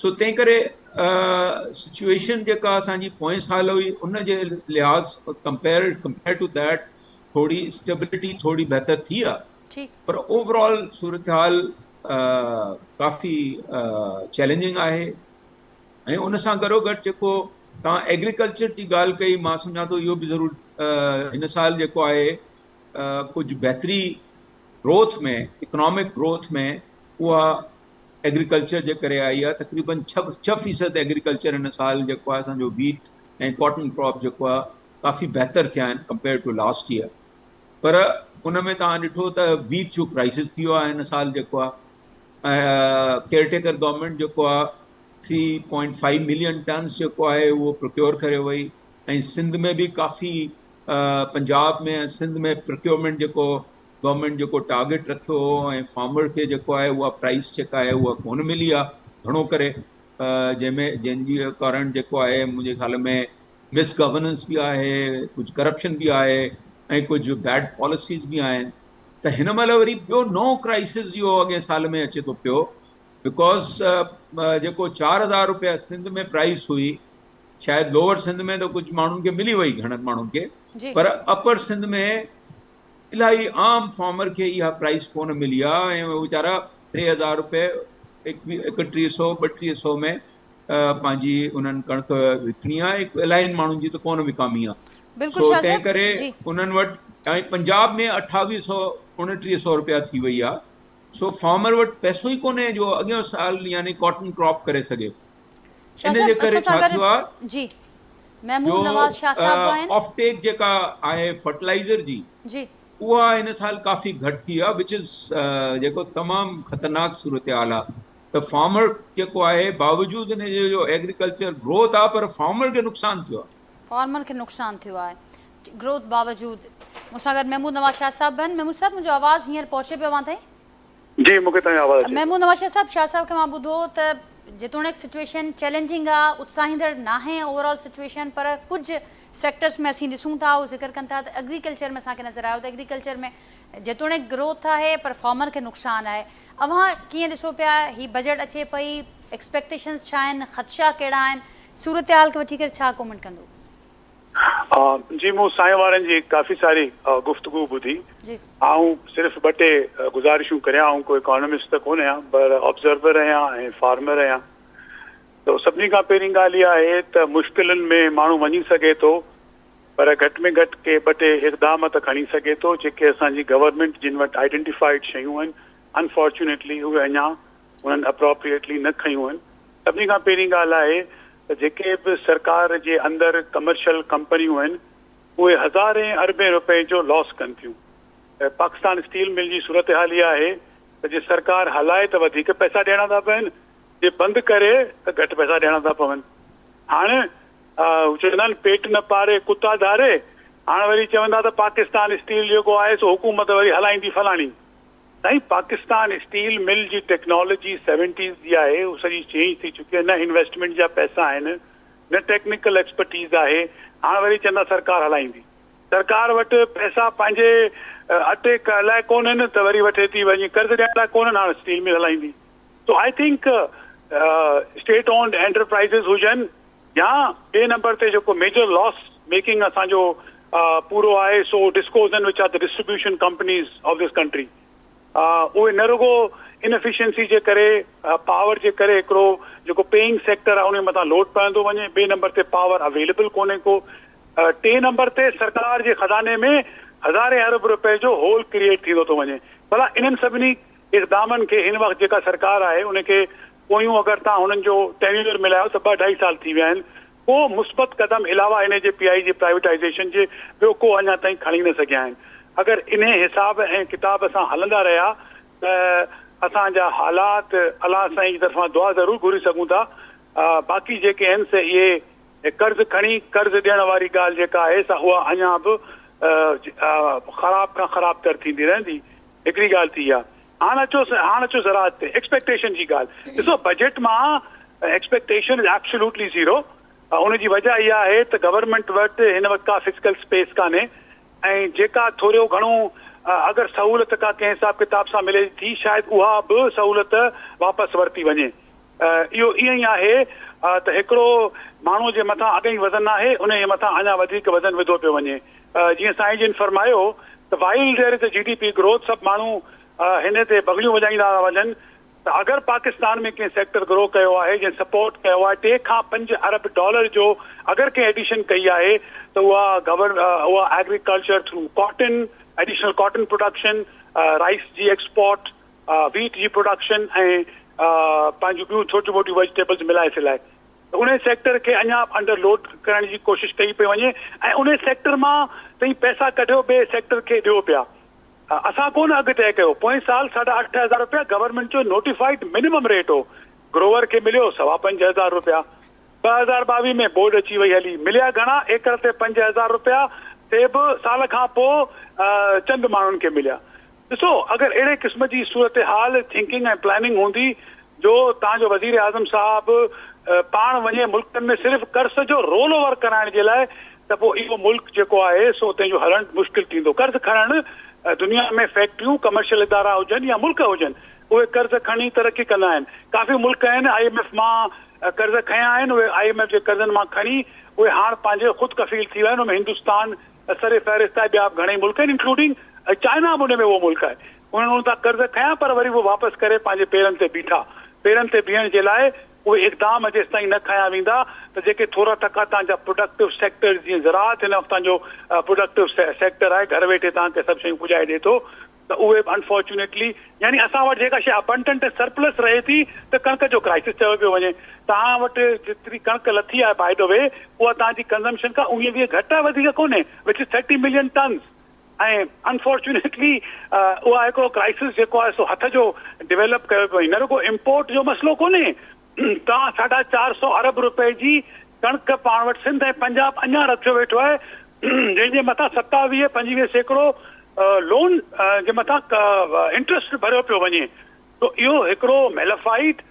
سو تنهن ڪري سچويشن جيڪا اسان جي پوئين سال هئي ان جي لحاظ ڪمپيئر ڪمپيئر ٽو that ٿوري اسٽيبلٽي ٿوري بهتر ٿي آهي پر اوور آل صورتحال ڪافي چئلينجنگ آهي ۽ ان سان گڏو گڏ جيڪو توهان ايگريڪلچر جي ڳالهه ڪئي مان سمجهان ٿو اهو به ضرور هن سال جيڪو آهي ڪجهه بهتري گروٿ ۾ اڪنامڪ گروٿ ۾ اها ايگريڪلچر جي ڪري آئي آهي تقريبن ڇهه فيصد ايگريڪلچر هن سال جيڪو آهي اسان جو ويٽ ۽ ڪاٽن ڪراپ جيڪو آهي ڪافي بهتر ٿيا آهن ڪمپيئر ٽو لاسٽ ايئر پر ان ۾ توهان ڏٺو ته ويٽ جو ڪرائسس ٿي ويو آهي هن سال جيڪو آهي ۽ ڪيئر ٽيڪر گورنمينٽ جيڪو آهي 3.5 ملين ٽنس جيڪو آهي اهو پروڪيور ڪري وئي ۽ سنڌ ۾ به ڪافي پنجاب ۾ ۽ سنڌ ۾ پروڪيورمينٽ جيڪو گورنمينٽ جيڪو ٽارگيٽ رکيو هو ۽ فارمر کي جيڪو آهي اها پرائس جيڪا آهي اها ڪونه ملي آهي گهڻو ڪري جنهن ۾ جنهن جي ڪارڻ جيڪو آهي منهنجي خيال ۾ مس گورننس به آهي ڪجهه ڪرپشن به آهي ۽ ڪجهه بيڊ پاليسيز به آهن ته هن مهل وري ٻيو نئون ڪرائسس اهو اڳئين سال ۾ اچي ٿو پيو because جيڪو 4000 روپيا سنڌ ۾ پرائس هئي شايد لوور سنڌ ۾ ته ڪجهه ماڻهن کي ملي وئي گهڻن ماڻهن کي پر اپر سنڌ ۾ الاهي عام فارمر کي اها پرائس ڪونه ملي آهي ۽ ويچارا 3000 روپيه 3100 3200 ۾ پنهنجي انهن ڪڻڪ وڪڻي آهي الاهي ماڻهن جي ته ڪونه وڪامي آهي سو تنهن ڪري انهن وٽ ۽ پنجاب ۾ 2800 2900 روپيا ٿي وئي آهي سو فارمر وٽ پئسو ئي ڪونهي جو اڳيون سال يعني ڪاٽن ڪراپ ڪري سگهي. شاهه ان جي صاحب ڪري اسان سان ڇا گڏ ٿيو آهي جي جو محمود نواز شاهه صاحب به آهن. آف ٽيڪ جيڪا آهي فرٽيلائزر جي جي. اها هن سال ڪافي گهٽ ٿي آهي وچ از جيڪو تمام خطرناڪ صورتحال آهي ته فارمر جيڪو آهي باوجود ان جي جو ايگريڪلچر گروٿ آهي پر فارمر کي نقصان ٿيو آهي. فارمر کي نقصان ٿيو آهي گروٿ باوجود. مون سان گڏ محمود نواز شاهه صاحب به آهن. محمود صاحب منهنجو آواز هينئر پهچي پيو اوهان تائين؟ جي مون کي توهان جو آواز اچي ٿو. محمود نواز شاهه صاحب، شاهه صاحب کي مان ٻڌو ته جيتوڻيڪ سچويشن چئلينجنگ آ، اتساهيندڙ ناهي اوور آل سچويشن پر ڪجهه سيڪٽرز ۾ اسين ڏسون ٿا اهو ذڪر ڪن ٿا ته ايگريڪلچر ۾ اسان کي نظر آيو ته ايگريڪلچر ۾ جيتوڻيڪ گروٿ آهي پر فارمر کي نقصان آهي. اوهان ڪيئن ڏسو پيا هي بجيٽ اچي پئي ايڪسپيڪٽيشنز ڇا آهن خدشا ڪهڙا آهن صورتحال کي وٺي ڪري ڇا ڪومينٽ ڪندو؟ جي مون سائين وارن جي ڪافي ساري گفتگو ٻڌي. آئون صرف ٻه ٽي گذارشون ڪريان. آئون ڪو اڪانومسٽ ته ڪونه آهيان پر آبزرور آهيان ۽ فارمر آهيان. ته سڀني کان پهرين ڳالهه اها آهي ته مشڪلن ۾ ماڻهو وڃي سگهي ٿو پر گهٽ ۾ گهٽ ڪي ٻه ٽي اقدام ته کڻي سگهي ٿو جيڪي اسان جي گورنمينٽ جن وٽ آئيڊينٽيفائيڊ شيون آهن انفارچونيٽلي اهي اڃا انهن اپروپريٽلي نه کنيون آهن. سڀني کان پهرين ڳالهه آهي ته جيڪي به سرڪار جي اندر ڪمرشل ڪمپنيون آهن اهي هزارين اربين روپين جو لاس ڪن ٿيون. پاڪستان اسٽيل مل جي صورتحال اها آهي ته جي سرڪار هلائي ته وڌيڪ پئسا ڏيڻا ٿا پون، جي بند ڪري ته گهٽ پئسا ڏيڻا ٿا پون. هاڻ هو چوندا آهن پيٽ نه پاري ڪتا ڌاري، هاڻ وري چون ٿا ته پاڪستان اسٽيل جيڪو آهي سو حڪومت وري هلائيندي فلاڻي. سائين پاڪستان اسٽيل مل جي ٽيڪنالاجي سيونٽيز جي آهي اهو سڄي چينج ٿي چڪي آهي نه انويسٽمينٽ جا پئسا آهن نه ٽيڪنيڪل ايڪسپرٽيز آهي هاڻ وري چوندا سرڪار هلائيندي سرڪار وٽ پئسا پنهنجي اٽي لاء ڪونهن ته وري وٺي ٿي وڃي قرض ڏيڻ لاء ڪونهن هاڻ اسٽيل مل هلائيندي سو I think state owned enterprises هجن يا ٻئي نمبر تي جيڪو ميجر لاس ميڪنگ اسان جو پورو آهي سو ڊسڪوز آهن which are the distribution companies of this country اهي نه رڳو انفيشنسي جي ڪري پاور جي ڪري هڪڙو جيڪو پيئنگ سيڪٽر آهي ان مٿان لوڊ پوندو وڃي ٻئي نمبر تي پاور اويليبل ڪونهي ڪو ٽئين نمبر تي سرڪار جي خزاني ۾ هزارين ارب روپئي جو هول ڪريئيٽ ٿيندو ٿو وڃي ڀلا انهن سڀني اقدامن کي هن وقت جيڪا سرڪار آهي ان کي پويون اگر توهان هنن جو ٽينيوئر ملايو ته ٻه اڍائي سال ٿي ويا آهن، ڪو مثبت قدم علاوه انهي جي پي آء جي پرائيويٽائيزيشن جي ٻيو ڪو اڃا تائين کڻي نه سگهيا آهن. اگر انهي حساب ۽ ڪتاب سان هلندا رهيا ته اسان جا حالات الله سائين جي طرفان دعا ضرور گهري سگهون ٿا باقي جيڪي آهن سي اهي قرض کڻي قرض ڏيڻ واري ڳالهه جيڪا آهي سا اها اڃا به خراب کان خراب تر ٿيندي رهندي. هڪڙي ڳالهه ٿي اها. هاڻ اچو هاڻ اچو زراعت تي ايڪسپيڪٽيشن جي ڳالهه ڏسو بجيٽ مان ايڪسپيڪٽيشن از ايبسولوٽلي زيرو ان جي وجه اها آهي ته گورنمينٽ وٽ هن وقت ڪا فزيڪل اسپيس ڪانهي ۽ جيڪا ٿوريو گهڻو اگر سهولت ڪا ڪنهن حساب ڪتاب سان ملي ٿي شايد اها به سهولت واپس ورتي وڃي اهو ائين ئي آهي ته هڪڙو ماڻهو جي مٿان اڳ ئي وزن آهي ان جي مٿان اڃا وڌيڪ وزن وڌو پيو وڃي جيئن سائين جن فرمايو ته while there is a G D P growth سڀ ماڻهو هن تي بغليون وڄائيندا ٿا وڃن ته اگر پاڪستان ۾ ڪنهن سيڪٽر گرو ڪيو آهي جنهن سپورٽ ڪيو آهي 3 کان 5 ارب ڊالر جو اگر ڪنهن ايڊيشن ڪئي آهي ته اها گور اها agriculture through cotton additional cotton production rice جي ايڪسپورٽ ويٽ جي پروڊڪشن ۽ پنهنجون ٻيون ڇوٽيون موٽيون ويجيٽيبلز ملائي سلائي ته انهي سيڪٽر کي اڃا به انڊر لوڊ ڪرڻ جي ڪوشش ڪئي پئي وڃي ۽ انهي سيڪٽر مان توهين پئسا ڪڍيو ٻئي سيڪٽر کي ڏيو پيا. اسان ڪونه اگهه طئي ڪيو، پوئين سال ساڍا 8000 رپيا گورنمينٽ جو نوٽيفائيڊ منيمم ريٽ هو، گروور کي مليو سوا 5000 رپيا. 2022 ۾ ٻوڏ اچي وئي هلي، مليا گهڻا؟ ايڪڙ تي 5000 رپيا، سي به سال کان پوء چند ماڻهن کي مليا. ڏسو اگر اهڙي قسم جي صورتحال، ٿنڪنگ ۽ پلاننگ هوندي جو تان جو وزير اعظم صاحب پاڻ وڃي ملڪن ۾ صرف قرض جو رول اوور ڪرائڻ جي لاء ته پوء اهو ملڪ جيڪو آهي سو تنهن جو هلڻ مشڪل ٿيندو. قرض کڻڻ دنيا ۾ فيڪٽريون، ڪمرشل ادارا هجن يا ملڪ هجن اهي قرض کڻي ترقي ڪندا آهن. ڪافي ملڪ آهن I M F مان قرض کنيا آهن اهي I M F جي قرضن مان کڻي اهي هاڻ پنهنجي خود ڪفيل ٿي ويا آهن ان ۾ هندستان سر فهرست آهي ٻيا به گهڻئي ملڪ آهن انڪلوڊنگ چائنا به ان ۾ اهو ملڪ آهي انهن ان تان قرض کنيا پر وري اهي واپس ڪري پنهنجي پيرن تي بيٺا پيرن تي بيهڻ جي لاء اهي اقدام جيستائين نه کنيا ويندا ته جيڪي ٿورا ٽڪا تان جا پروڊڪٽو سيڪٽرز جيئن زراعت هن وقت تان جو پروڊڪٽو سيڪٽر آهي گهر ويٺي تان کي سڀ شيون پڄائي ڏي ٿو ته اهي به انفارچونيٽلي يعني اسان وٽ جيڪا شيء ابنڊنٽ ۽ سرپلس رهي ٿي ته ڪڻڪ جو ڪرائسس چيو پيو وڃي. توهان وٽ جيتري ڪڻڪ لٿي آهي باء the V اها توهان جي ڪنزمپشن کان اڻويهه ويهه گهٽ آهي وڌيڪ ڪونهي which is thirty million tons ۽ unfortunately اها هڪڙو ڪرائسس جيڪو آهي سو هٿ جو ڊيولپ ڪيو پيو وڃي نه رڳو امپورٽ جو مسئلو ڪونهي توهان ساڍا چار سئو ارب روپئي جي ڪڻڪ پاڻ وٽ سنڌ ۽ پنجاب اڃا رکيو ويٺو آهي جنهن جي مٿان ستاويهه 25% لون جي مٿان انٽرسٽ ڀريو پيو وڃي ته اهو هڪڙو ميلفائيڊ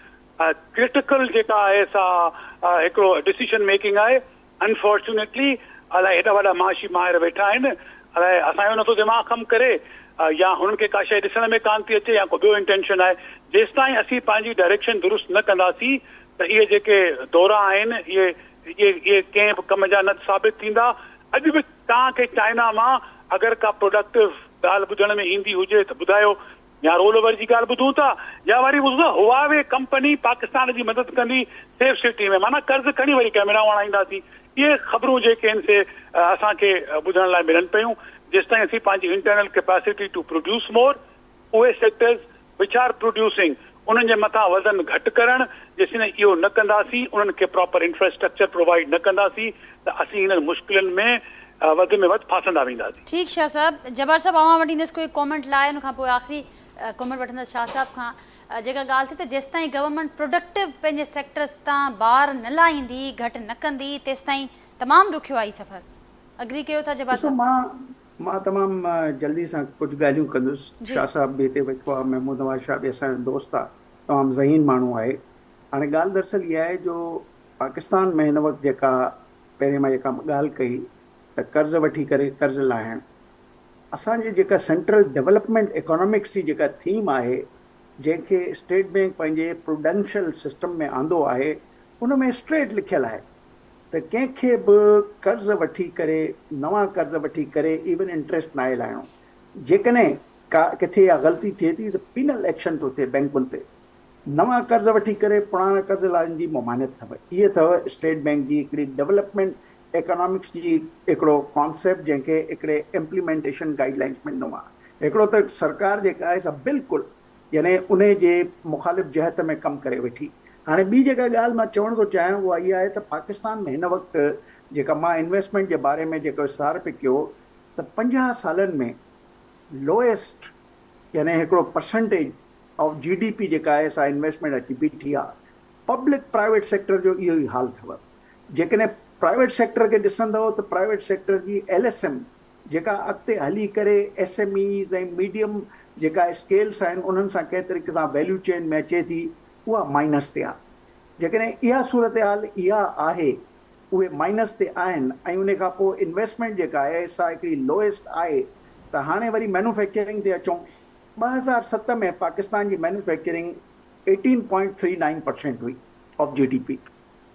ڪرٽيڪل جيڪا آهي سا هڪڙو ڊسيشن ميڪنگ آهي انفارچونيٽلي الائي هيڏا وڏا معاشي ماهر ويٺا آهن الائي اسان جو نٿو دماغ ڪم ڪري يا هنن کي ڪا شيء ڏسڻ ۾ ڪانه ٿي اچي يا ڪو ٻيو انٽينشن آهي جيستائين اسين پنهنجي ڊائريڪشن درست نه ڪنداسين ته اهي جيڪي دورا آهن اهي اهي اهي ڪنهن به ڪم جا نه ثابت ٿيندا اڄ به توهان کي چائنا مان اگر ڪا پروڊڪٽو ڳالهه ٻڌڻ ۾ ايندي هجي ته ٻڌايو يا رول اوور جي ڳالهه ٻڌون ٿا يا وري ٻڌون ٿا هواوي ڪمپني پاڪستان جي مدد ڪندي سيف سٽي ۾ معنيٰ قرض کڻي وري ڪئميرائون هڻائينداسين اهي خبرون جيڪي آهن سي اسان کي ٻڌڻ لاء ملن پيون جيستائين اسين پنهنجي انٽرنل ڪيپاسٽي ٽو پروڊيوس مور اهي سيڪٽرز وچ آر پروڊيوسنگ انهن جي مٿان وزن گهٽ ڪرڻ جيسين اهو نه ڪنداسين انهن کي پراپر انفراسٽرڪچر پرووائيڊ نه ڪنداسين ته اسين هنن مشڪلن ۾ وڌ ۾ وڌ ڦاسندا وينداسين. ٺيڪ شاھ صاحب. جبار صاحب اوهان وٽ ايندس ڪوئي ڪامينٽ لاء ان کان پوء آخري ڪامينٽ وٺندس شاھ صاحب کان جيڪا ڳالهه ٿي ته جيستائين گورنمينٽ پروڊڪٽو پنهنجي سيڪٽرز تان بار نه لاهيندي گهٽ نه ڪندي تيستائين تمام ڏکيو آهي هي سفر اگري ڪيو ٿا جبار ڏسو صاحب. مان مان تمام جلدي سان ڪجهه ڳالهيون ڪندس جي. شاھ صاحب به هتي ويٺو آهي محمود نواز شاھ به اسان جو دوست آهي تمام ذهين ماڻهو آهي هاڻي ڳالهه دراصل اها آهي جو پاڪستان ۾ هن وقت جيڪا پهرين مان جيڪا ڳالهه ڪئي ته قرض وٺي ڪري قرض لاهڻ اسان جي جيڪا سينٽرل ڊولپمينٽ اڪانامڪس جي جيڪا ٿيم آهي جنهن کي اسٽيٽ بينڪ پنهنجي پروڊنشل سسٽم ۾ آندو آهي ان ۾ اسٽريٽ لکيل آهي ته ڪنهن کي به قرض وٺي ڪري نوان قرض وٺي ڪري ايون انٽريسٽ ناهي لاهڻو جيڪڏهن ڪا ڪٿي اها غلطي ٿئي ٿي ته پينل ايڪشن ٿو ٿئي بينڪن تي نوان قرض وٺي ڪري پراڻا قرض لاهڻ جي ممانعت اٿو. اهي اٿو اسٽيٽ بينڪ جي هڪڙي ڊولپمينٽ ايڪانامڪس جي هڪڙو ڪانسيپٽ جنهن کي هڪڙي امپليمينٽيشن گائيڊ لائنس ۾ ڏنو آهي. هڪڙو ته سرڪار جيڪا آهي سا بلڪل يعني انهي جي مخالف جهت ۾ ڪم ڪري ويٺي. هاڻي ٻي جيڪا ڳالهه مان چوڻ ٿو چاهيان اها اها آهي ته پاڪستان ۾ هن وقت جيڪا مان انويسٽمينٽ جي باري ۾ جيڪو اظهار پئي ڪيو ته 50 سالن ۾ لوئيسٽ يعني هڪڙو percentage of G D P جيڪا آهي سا انويسٽمينٽ اچي بيٺي آهي. پبلڪ پرائيويٽ سيڪٽر جو اهو ئي حال اٿو. جيڪڏهن پرائيويٽ سيڪٽر کي ڏسندؤ ته پرائيويٽ سيڪٽر جي ايل ايس ايم جيڪا اڳتي هلي ڪري ايس ايم ايز ۽ ميڊيم جيڪا اسڪيلس آهن انهن سان ڪنهن طريقي سان ويليو چين ۾ اچي ٿي اها مائنس تي آهي. جيڪڏهن اها صورتحال اها آهي اهي مائنس تي آهن ۽ ان کان پوء انويسٽمينٽ جيڪا آهي سا هڪڙي لوئيسٽ آهي ته هاڻي وري مينوفيڪچرنگ تي اچون 2007 ۾ پاڪستان جي مينوفيڪچرنگ 18.39 پرسينٽ هئي آف جي ڊي پي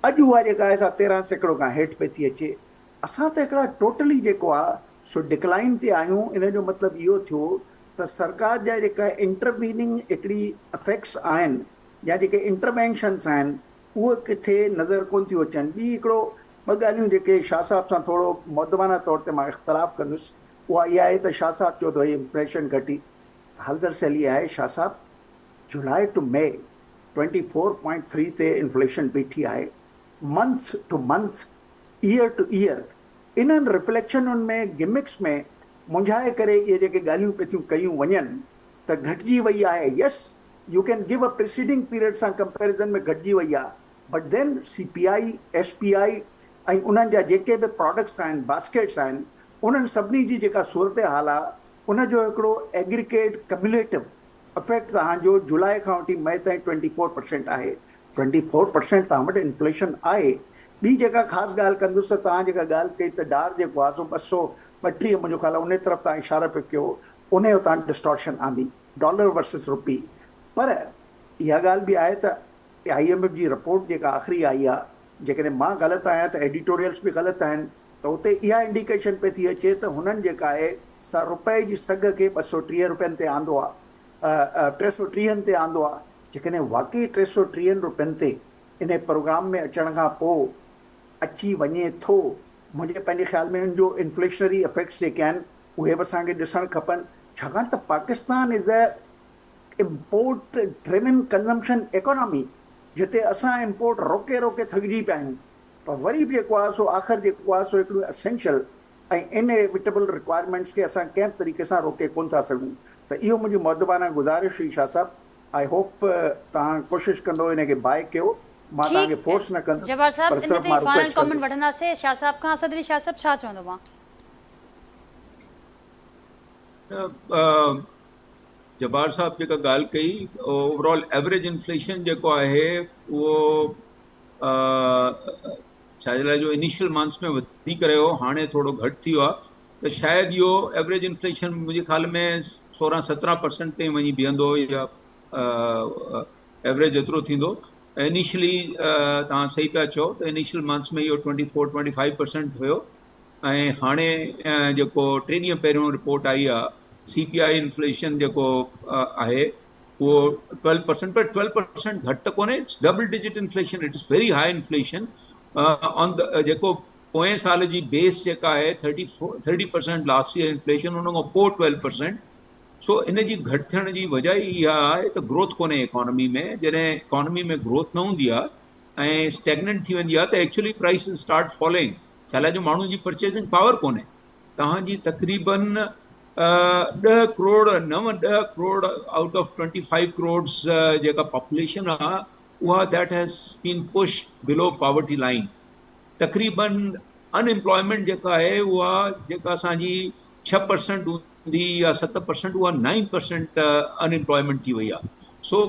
اڄ اها جيڪا آهي سا 13% کان هيٺ پئي ٿي اچي اسان ته هڪڙا ٽوٽلي جيڪو آهي سو ڊڪلائن تي آهيون ان جو مطلب اهو ٿيو ته سرڪار جا جيڪا انٽرويننگ هڪڙي افيڪٽس آهن يا جيڪي انٽروينشنس آهن اهي ڪٿي نظر ڪونه ٿيون اچن ٻي هڪڙو ٻه ڳالهيون جيڪي شاهه صاحب سان ٿورو مؤدبانه طور تي مان اختلاف ڪندس اها اها آهي ته شاهه صاحب چيو ته ڀئي انفليشن گهٽي. حال دراصل اها آهي شاهه صاحب جولاء ٽو مئي 24.3 تي انفليشن بيٺي آهي. Month to month, year to year انهن رفليڪشنن ۾ گمڪس ۾ منجهائي ڪري اهي جيڪي ڳالهيون پئي ٿيون ڪيون وڃن ته گهٽجي وئي آهي yes you can give a preceding period سان ڪمپيريزن ۾ گهٽجي وئي آهي but then C P I S P I ۽ انهن جا جيڪي به پراڊڪٽس آهن باسڪيٽس آهن انهن سڀني جي جيڪا صورتحال آهي ان جو هڪڙو ايگريگيٽ ڪميوليٽو افيڪٽ توهان جو جولاء کان وٺي مئي تائين ٽوئنٽي فور پرسينٽ آهي ٽوئنٽي فور پرسينٽ توهان وٽ انفليشن آهي ٻي جيڪا خاص ڳالهه ڪندس ته توهان جيڪا ڳالهه ڪئي ته ڊار جيڪو آهي سو 232 منهنجو خيال آهي انهي طرف توهان اشارو پيو ڪيو انهي جو توهان ڊسٽارشن آندي ڊالر ورسز روپي پر اها ڳالهه به آهي ته I M F جي رپورٽ جيڪا آخري آئي آهي جيڪڏهن مان غلط آهيان ته ايڊيٽوريلز به غلط آهن ته اتي اها انڊيڪيشن پئي ٿي اچي ته هنن جيڪا آهي سا روپئي جي سگهه کي 230 روپين تي آندو آهي ٽي سو ٽيهن تي آندو آهي جيڪڏهن واقعي ٽي سو ٽيهن روپين تي انهي پروگرام ۾ اچڻ کان پوء اچي وڃي ٿو منهنجي پنهنجي خيال ۾ ان جو انفليشنري افيڪٽس جيڪي آهن اهي به اسان کي ڏسڻ کپن ڇاڪاڻ ته Pakistan is a import driven consumption economy جتي اسان امپورٽ روڪي روڪي ٿڪجي پيا آهيون پر وري به جيڪو آهي سو آخر جيڪو آهي سو هڪڙيون اسينشل ۽ ان ايويٽيبل رڪوائرمينٽس کي اسان ڪنهن به طريقي سان روڪي ڪونه ٿا سگهون ته اهو منهنجي مؤدبانه گذارش هئي شاهه صاحب I hope توهان ڪوشش ڪندو ان کي بائي ڪيو مان توهان کي ٺيڪ فورس نه ڪندس جبار صاحب پر ان صرف تي مان فائنل رڪويسٽ ڪامينٽ ڪندس. وٺنداسي شاهه صاحب کان اسد علي شاهه صاحب ڇا چوندو مان. جبار صاحب جيڪا ڳالهه ڪئي اوور آل ايوريج انفليشن جيڪو آهي اهو ڇا جي لاء جو انيشل منٿس ۾ وڌيڪ رهيو هاڻي ٿورو گهٽ ٿي ويو آهي ته شايد اهو ايوريج انفليشن منهنجي خيال ۾ 16 17 پرسنٽ تائين وڃي بيهندو يا ايوريج ايترو ٿيندو انيشلي توهان صحيح پيا چئو ته انيشل منٿس ۾ اهو 24 25 پرسنٽ هيو ۽ هاڻي جيڪو ٽي ڏينهن پهريون رپورٽ آئي آهي سي پي آئي انفليشن جيڪو آهي اهو 12 پرسنٽ پر 12 پرسنٽ گهٽ ته ڪونهي it's double digit inflation it's very high inflation on جيڪو پوئين سال جي بيس جيڪا آهي 30 پرسنٽ لاسٽ ايئر انفليشن ان کان پوء 12 پرسنٽ سو ان جي گهٽ ٿيڻ جي وجه ئي اها آهي ته گروٿ ڪونهي اڪانومي ۾ جڏهن اڪانومي ۾ گروٿ نه هوندي آهي ۽ اسٽيگننٽ ٿي ويندي آهي ته ايڪچولي پرائسز اسٽارٽ فالنگ ڇا لاء جو ماڻهو جي پرچيزنگ پاور ڪونهي توهان جي تقريبن ڏهه ڪروڙ نو ڏهه ڪروڙ آئوٽ آف 25 ڪروڙز جيڪا پاپوليشن آ اها that has been pushed below poverty line تقريبن ان امپلائمينٽ جيڪا آهي اها جيڪا اسان جي 6 پرسنٽ هوندي يا 7 پرسنٽ اها 9 پرسنٽ ان امپلائمينٽ ٿي وئي آ سو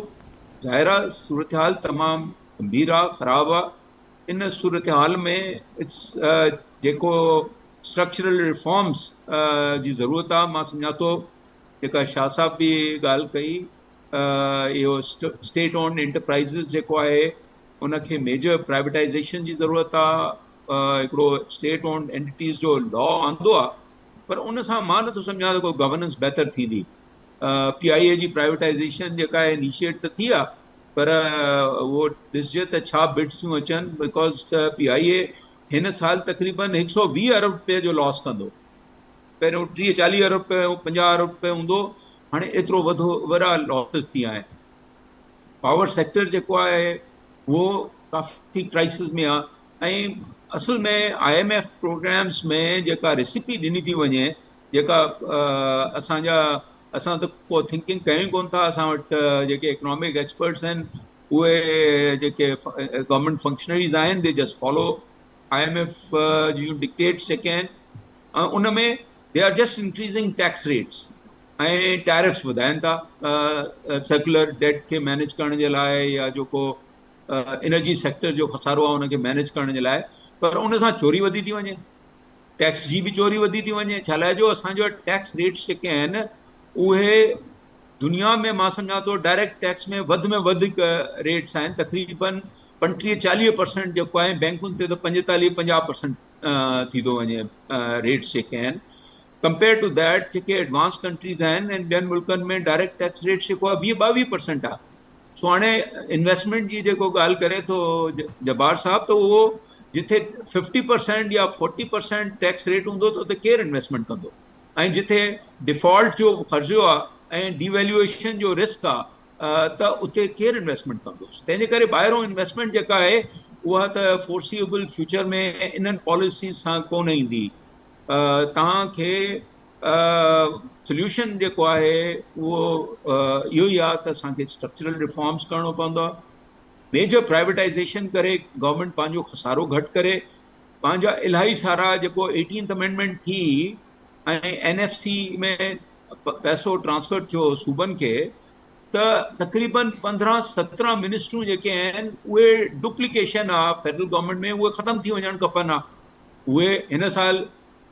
ظاهر آ صورتحال تمام گنڀير آ خراب آ ان صورتحال ۾ it's جيڪو اسٽرڪچرل ريفارمز جي ضرورت آ مان سمجهان ٿو جيڪا شاهه صاحب به ڳالهه ڪئي اهو اسٽيٽ اونڊ انٽرپرائزز جيڪو آهي ان کي ميجر پرائيويٽائزيشن جي ضرورت آ هڪڙو اسٽيٽ اونڊ انٽيٽيز جو لا آندو آ پر ان سان مان نٿو سمجهان ته ڪو گورننس بهتر ٿيندي پي آء اي جي پرائيويٽائزيشن جيڪا آهي انيشيٽ ته ٿي آ پر اهو ڏسجي ته ڇا بڊس ٿيون اچن because P آء اي هن سال تقريبن هڪ سو 20 ارب روپيه جو لاس ڪندو پهريون 30 40 ارب روپيه 50 ارب روپيه هوندو هاڻي ايترو وڌو وڏا لاسز ٿي آهن پاور سيڪٽر جيڪو آهي اهو ڪافي ڪرائسس ۾ آهي ۽ اصل ۾ I M F programmes ۾ جيڪا ريسيپي ڏني ٿي وڃي جيڪا اسان جا اسان ته ڪو ٿنڪنگ ڪيون ئي ڪون ٿا اسان وٽ جيڪي اڪنامڪ ايڪسپرٽس آهن اهي جيڪي گورنمينٽ فنڪشنريز آهن they just follow I M F جون ڊڪٽيٽس جيڪي آهن ان ۾ they are just increasing tax rates ۽ tariffs وڌائن ٿا سرڪولر ڊيٽ کي مينيج ڪرڻ جي لاء يا جيڪو انرجي سيڪٽر جو خسارو آهي ان کي مينيج ڪرڻ جي لاء پر ان سان چوري وڌي ٿي وڃي ٽيڪس جي به چوري وڌي ٿي وڃي ڇا لاء جو اسان جو ٽيڪس ريٽس جيڪي آهن اهي دنيا ۾ مان سمجهان ٿو ڊائريڪٽ ٽيڪس ۾ وڌ ۾ وڌ ريٽس آهن تقريبن 35 40 پرسنٽ جيڪو آهي بينڪن تي ته 45 50 پرسنٽ ٿي ٿو وڃي ريٽس جيڪي آهن ڪمپيئر ٽو that جيڪي ايڊوانس ڪنٽريز آهن ۽ ٻين ملڪن ۾ ڊائريڪٽ ٽيڪس ريٽس جيڪو آهي 20 22 پرسنٽ آهي سو هاڻي انويسٽمينٽ جي جيڪو ڳالهه ڪري ٿو جبار صاحب ته اهو جتي 50 پرسنٽ يا 40 پرسنٽ ٽيڪس ريٽ هوندو ته اتي ڪير انويسٽمينٽ ڪندو ۽ جتي ڊيفالٽ جو خرچو آهي ۽ ڊي ويليوئيشن جو رسڪ آهي ته اتي ڪير انويسٽمينٽ ڪندو تنهن جي ڪري ٻاهرون انويسٽمينٽ جيڪا آهي اها ته فورسيبل فيوچر ۾ انهن پاليسيز سان ڪونه ايندي توهان کي سوليوشن جيڪو آهي اهو اهو ئي آهي ته اسان کي اسٽرڪچرل ريفارمز ڪرڻو پوندو آهي ميجر پرائيويٽائيزيشن ڪري گورنمينٽ پنهنجو خسارو گهٽ ڪري پنهنجا الاهي سارا جيڪو ايٽينٿ امينڊمينٽ ٿي ۽ اين ايف سي ۾ پئسو ٽرانسفر ٿيو صوبن کي ته تقريبن 15 17 منسٽريون جيڪي آهن اهي ڊپليڪيشن آ فيڊرل گورنمينٽ ۾ اهي ختم ٿي وڃڻ کپن ها اهي هن سال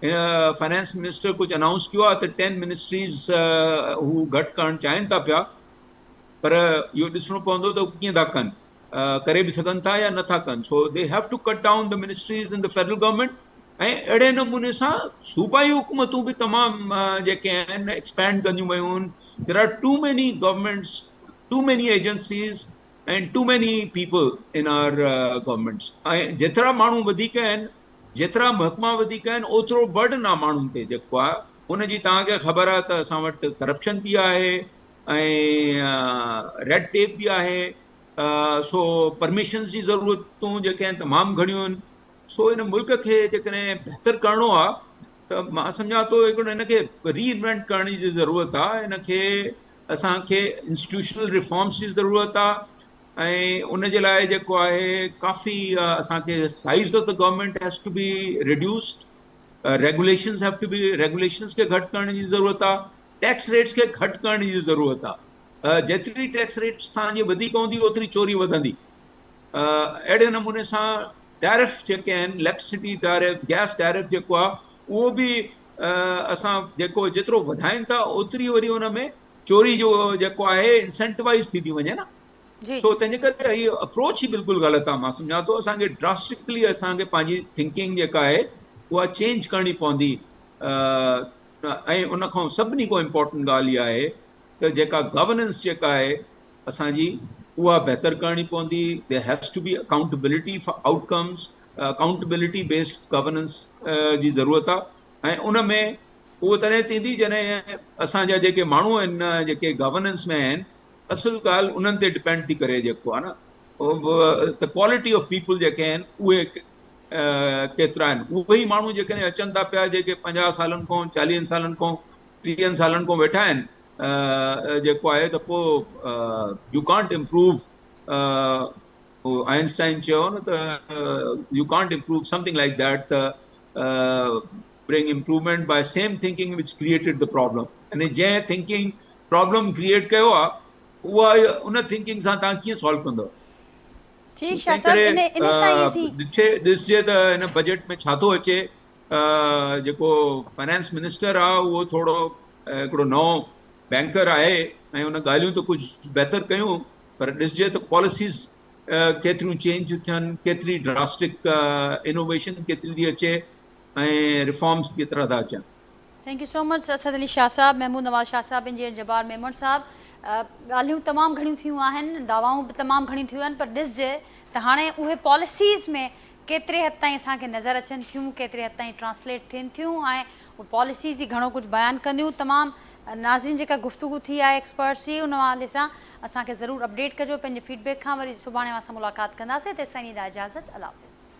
فائنانس منسٽر ڪجهه انائونس ڪيو آهي ته ٽين منسٽريز هو گهٽ ڪرڻ چاهين ٿا پيا پر اهو ڏسڻو پوندو ته ڪيئن ٿا ڪن ڪري به سگهن ٿا يا نٿا ڪن so they have to cut down the ministries in the federal government ۽ اهڙي نموني سان صوبائي حڪومتون به تمام جيڪي آهن ايڪسپينڊ ڪنديون ويون آهن there are too many governments too many agencies and too many people in our governments ۽ جيترا ماڻهو وڌيڪ آهن جيترا محڪما وڌيڪ آهن اوترو برڊن آهي ماڻهن تي جيڪو آهي ان جي توهان کي خبر آهي ته اسان وٽ ڪرپشن به آهي ۽ ريڊ ٽيپ به آهي سو پرميشنز جي ضرورتون جيڪي آهن تمام گهڻيون آهن سو ان ملڪ کي جيڪڏهن بهتر ڪرڻو آهي ته مان سمجهان ٿو هڪڙو هن کي ري انوينٽ ڪرڻ جي ضرورت آهي هن کي اسان کي انسٽيٽيوشنل ريفارمس جي ضرورت آهي ۽ ان جي لاء جيڪو آهي ڪافي اسان کي size of the government has to be reduced regulations have to be regulations کي گهٽ ڪرڻ جي ضرورت آهي ٽيڪس ريٽس کي گهٽ ڪرڻ جي ضرورت آهي جيتري ٽيڪس ريٽس تان جي وڌيڪ هوندي اوتري چوري وڌندي اهڙي نموني سان ٽيرف جيڪي آهن اليڪٽرسٽي ٽيرف گيس ٽيرف جيڪو آهي اهو به اسان جيڪو جيترو وڌائين ٿا اوتري وري ان ۾ چوري جو جيڪو آهي انسينٽوائز ٿي ٿي وڃي نه سو تنهن جي ڪري هي اپروچ ئي بلڪل غلط آهي مان سمجهان ٿو اسان کي ڊراسٽڪلي اسان کي پنهنجي ٿنڪنگ جيڪا آهي اها چينج ڪرڻي پوندي ۽ ان کان سڀني کان امپورٽنٽ ڳالهه اها آهي ته جيڪا گورننس جيڪا آهي اسان جي اها بهتر ڪرڻي پوندي there has to be accountability for outcomes accountability based governance جي ضرورت آهي ۽ ان ۾ اهو تڏهن ٿيندي جڏهن اسان جا جيڪي ماڻهو آهن جيڪي گورننس ۾ آهن اصل ڳالهه انهن تي ڊپينڊ ٿي ڪري جيڪو آهي نه ته ڪوالٽي آف پيپل جيڪي آهن اهي ڪيترا آهن اهي ئي ماڻهو جيڪڏهن اچن ٿا پيا جيڪي 50 سالن کان 40 سالن کان 30 سالن کان ويٺا آهن جيڪو آهي ته پوء يو ڪانٽ امپروو آئنسٽائن چيو نه ته you can't improve something like that ته bring improvement by same thinking which created the problem يعني جنهن ٿنڪنگ پرابلم ڪريئيٽ ڪيو آ اها ان ٿنڪنگ سان تان ڪيئن سالو ڪندو ٺيڪ شاھ صاحب ان ان سان ئي اسين ڏٺي ڏسجي ته هن بجيٽ ۾ ڇا ٿو اچي جيڪو فائنانس منسٽر آ اهو ٿورو هڪڙو نئون بينڪر آهي ۽ ان ڳالهيون ته ڪجهه بهتر ڪيون پر ڏسجي ته پاليسيز ڪيتريون چينج ٿيون ٿين ڪيتري ڊراسٽڪ انوويشن ڪيتري ٿي اچي ۽ ريفارمز ڪيترا ٿا اچن. Thank you so much Asad Ali Shah صاحب محمود نواز شاهه صاحب انجنيئر جبار ميمڻ صاحب ڳالهيون تمام گهڻيون ٿيون آهن دعوائون به تمام گهڻيون ٿيون آهن پر ڏسجي ته هاڻي اهي پاليسيز ۾ ڪيتري حد تائين اسان کي نظر اچن ٿيون ڪيتري حد تائين ٽرانسليٽ ٿين ٿيون ۽ اهي پاليسيز ئي گهڻو ڪجهه بيان ڪنديون تمام ناظرين جيڪا گفتگو ٿي آهي ايڪسپرٽس جي ان حوالي سان اسان کي ضرور اپڊيٽ ڪجو پنهنجي فيڊ بيڪ کان وري سڀاڻي اوهان سان ملاقات ڪنداسين تيستائين ڏيندا اجازت الله حافظ.